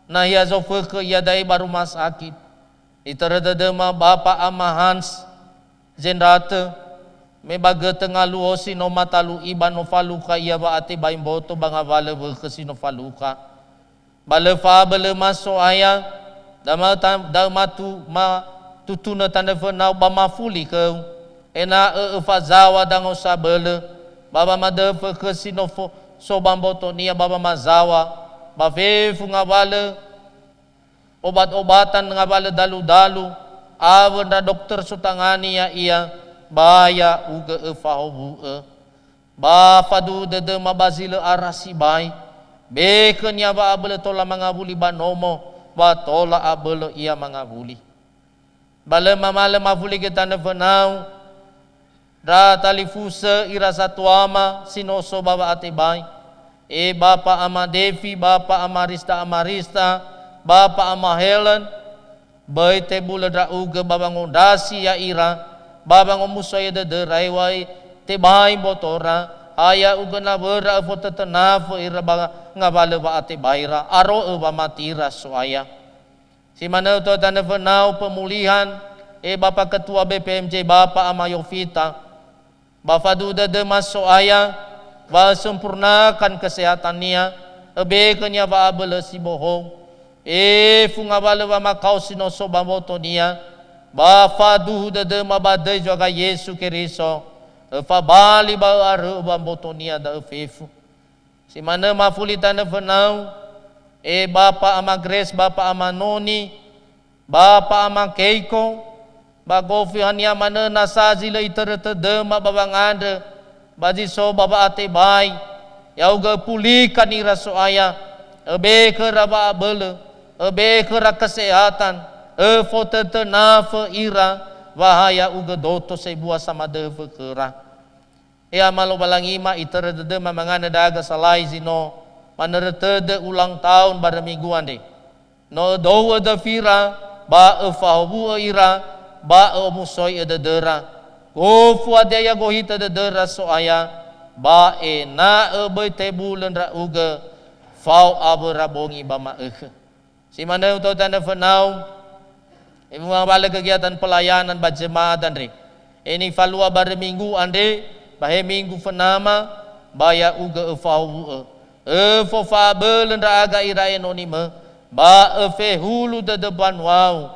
nahia zofökhö iada'e ba rumah sakit. Itörö dödöma Bapa Ama Hans Zendratö, me ba götö ngaluo si no matalu'i ba no falukha ia wa'atebai mboto ba ngawalö wökhö si no falukha. Ba lö fa'abölöma So'aya, dama ta-, da'ö matu-, ma tutunö tanö fönau ba mafuli khöu, ena'ö öfazaŵa dangosa bölö, ba wamadöfö khö si no fo-, so ba mbotonia ba wamazaŵa, ba fefu ngawalö, obat-obatan ngawalö dalu-dalu, awö ndra dokter sotangani ya'ia, ba ya'ugö öfahowu'ö. Ba faduhu dödöma ba zi lö ara sibai, be khönia wa'abölö tola mangawuli ba nomo, ba tola abölö ia mangawuli. Ba lö mamalö mafuli göi tanö fönau, ndra talifusö ira satuama si no so ba wa'atebai. E Bapa Ama Devi, Bapa Ama Rista Amarista, Bapa Ama Helen, böi tebulö ndra'ugö ba wangondrasi ya'ira, ba wangomusoi'ö dödöra hew̃a'ae tebai mbotora, ha ya'ugö nawöra öfotötönafö ira ba ngawalö wa'atebaira, aro'ö wamatira So'aya. Si manö uto'ö tanö fönau pemulihan, e Bapa Ketua B P M J Bapa Ama Yovita, ba faduhu dödöma So'aya, wa ösempurnakan kesehatannia, öbe khönia wa'abölö si bohou. Fefu ngawalö wamakao si no so ba mbotonia, ba faduhu dödöma ba döi zo'aga Yesu Keriso, öfabali ba ö'arö'ö ba mbotonia da'ö fefu. Si manö mafuli tanö fönau, e Bapa Ama Grace, Bapa Ama Noni, Bapa Ama Keiko, ba gofu hania manö nasa zi lö itörö tödöma ba wangandrö, ba zi so ba wa'atebai, ya'ugö öpulikan ira So'aya, öbe khöra wa'abölö, öbe khöra kesehatan, öfotötönafö ira, wa ha ya'ugö doto sebua samadöfö khöra. E Ama Lowalangima, itörö dödöma mangandrö ndra'aga salai zi no manörö tödö ulang tahun barö minggu andre. No ödou'ö döfira, ba öfahowu'ö ira, ba ö'omusoi'ö dödöra. Gofu hadia ia gohitö dödöra So'aya, ba ena'ö böi tebulö ndra'ugö fao awöra bongi ba ma'ökhö. Si manö uto'ö tanö fönau, Ngawalö kegiatan pelayanan ba jemaat andre. He nifalua barö Minggu andre, ba he Minggu fenama, ba ya'ugö öfahowu'ö. Öfofa'abölö ndra'aga ira enonimö, ba öfehulu dödö mbanuau,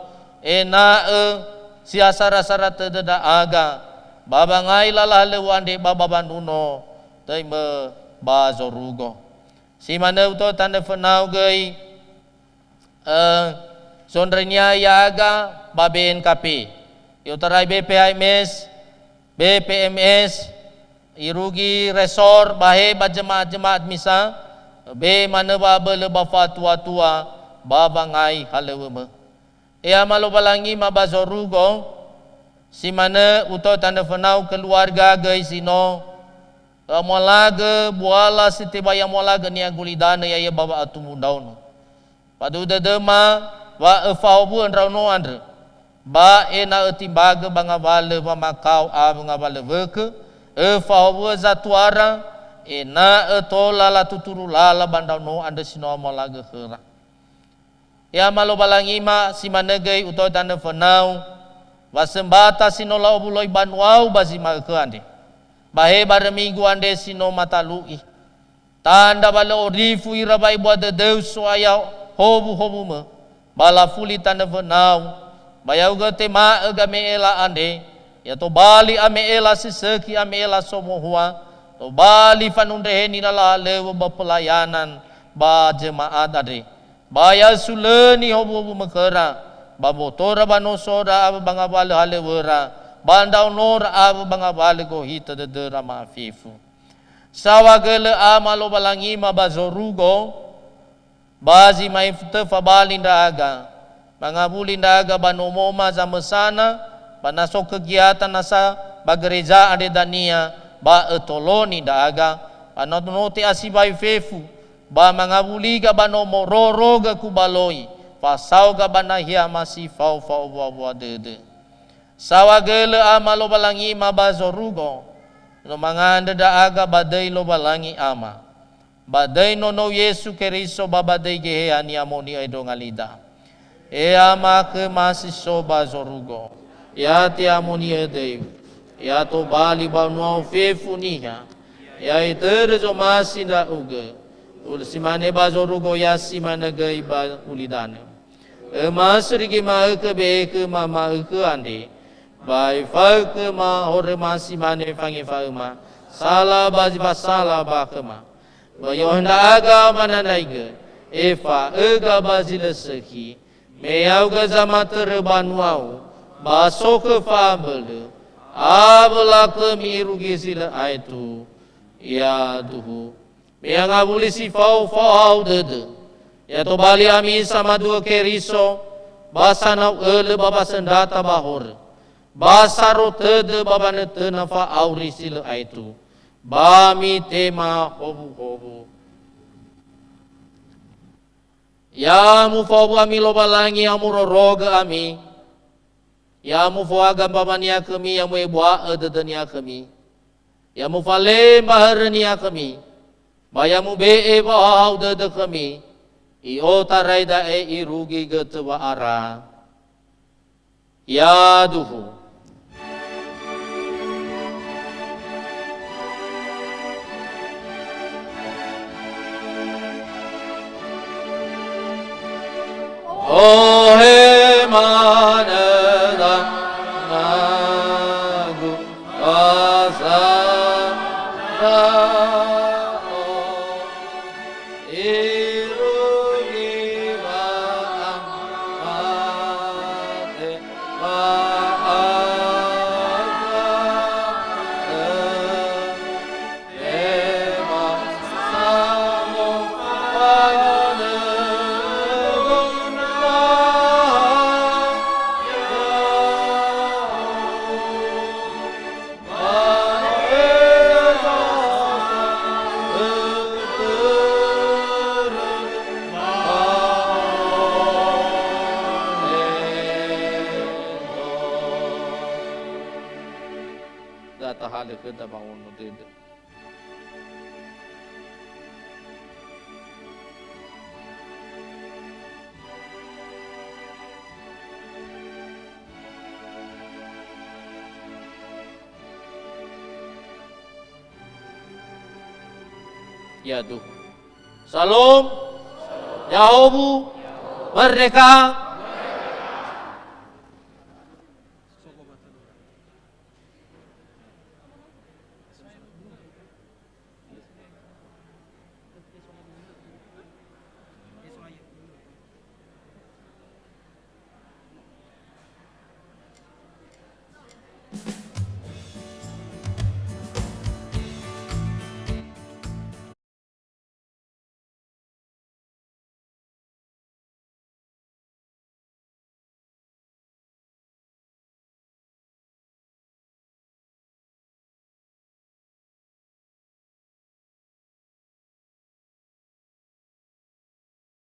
ena'ö si hasara-sara tödö ndra'aga, ba wangai lala halöŵö andre ba bawa nduno, töimö ba zorugo. Si manö uto'ö tanö fönau göi, eh, sondrönia'ö ya'aga ba B N K P. I'otarai B P H M S, B P M S, irugi resor ba he ba jemaat-jemaat misa, be manö wa'abölö ba fatua-tua ba wangai halöŵömö. He Ama Lowalangima ba zorugo, si manö uto'ö tanö fönau keluarga göi si no ö'amualagö buala si tebai amualagö niha gulidanö ya'ia ba wa'atumbu ndraono. Faduhu dödöma wa öfahowu'ö ndraono andrö, ba ena'ö timbagö ba ngawalö wamakao awö ngawalö wökö, öfahowu'ö zatuara, ena'ö tola latuturu lala ba ndraono andrö si no amualagö khöra. He Ama Lowalangima, si manö göi uto'ö tanö fönau, wa sömbata si no la'owuloi banuau ba zi ma'ökhö andre, ba he barö Minggu andre si no matalu'i. Tandra wa lö orifu ira wa'ebua dödöu So'aya howuhowumö, ba lafuli tanö fönau, ba ya'ugö tema'ö game'ela andre, ya tobali ame'ela si sökhi ame'ela somohua, tobali fanundreheni lala halöŵö ba pelayanan ba jemaat andre. Ba ya'ö sulöni howuhowumö khöra, ba mbotora ba nosora awö ba ngawalö halöŵöra, ba ndraonora awö ba ngawalö gohitö dödöra ma'afefu. Saohagölö Ama Lowalangima ba zorugo, ba zi ma'ifu tö fabali ndra'aga, mangawuli ndra'aga ba nomoma zamösana, ba na so kegiatan nasa ba gereja andre dania, ba ötoloni ndra'aga, ba na no te'asibai fefu, ba mangawuliga ba nomo rorogö kubaloi, fasaoga ba nahia ma si fao fa'owua-wua dödö. Saohagölö Ama Lowalangima ba zorugo, no mangandrö ndra'aga ba döi Lowalangi Ama, ba döi Nonou Yesu Keriso ba ba döi Geheha ni'amoni'ö ndronga lida. He Ama khöma si so ba zorugo, ya te'amoni'ö döi-U, ya tobali banuau fefu niha, ya itörö zomasi ndra'ugö, ulö si mane ba zorugo ya si manö göi ba ulidanö. Ömasö rigi ma'ökhö be'e khöma ma'ökhö andre, ba ifaö khöma horöma si mane fangefa'öma sala ba zi fasala ba khöma. Ba i'ohe ndra'aga mananaigö, efa'öga ba zi lö sökhi, me ya'ugö zamatörö banuau, ba so khö fa'abölö, awö lakhömi irugi zi lö aetu. Yaduhu. Me angawuli si fao fao hau dödö. Ya tobali ami samadu'ö Keriso, ba sanau ölö ba wasöndrata ba horö, ba saro tödö ba wanötöna fa'auri si lö aetu, ba mitema howuhowu. Ya mufaowu ami Lowalangi, ya murorogö ami. Ya mufoaga mbaŵania khömi, ya mu'ebua'ö dödönia khömi. Ya mufalemba hörönia khömi, ba ya mube'e wa'ohahau dödö khömi, i'otarai da'e irugi götö wa'ara. Yaduhu. Ohe manö danagu, ba sa ndra'o. Irugi wa'amate wa'aga, tema samo fa'anögu ndra'o. Da tahalö khöda wa'ono dödö. Yadu. Salam. Yahowu. Merdeka.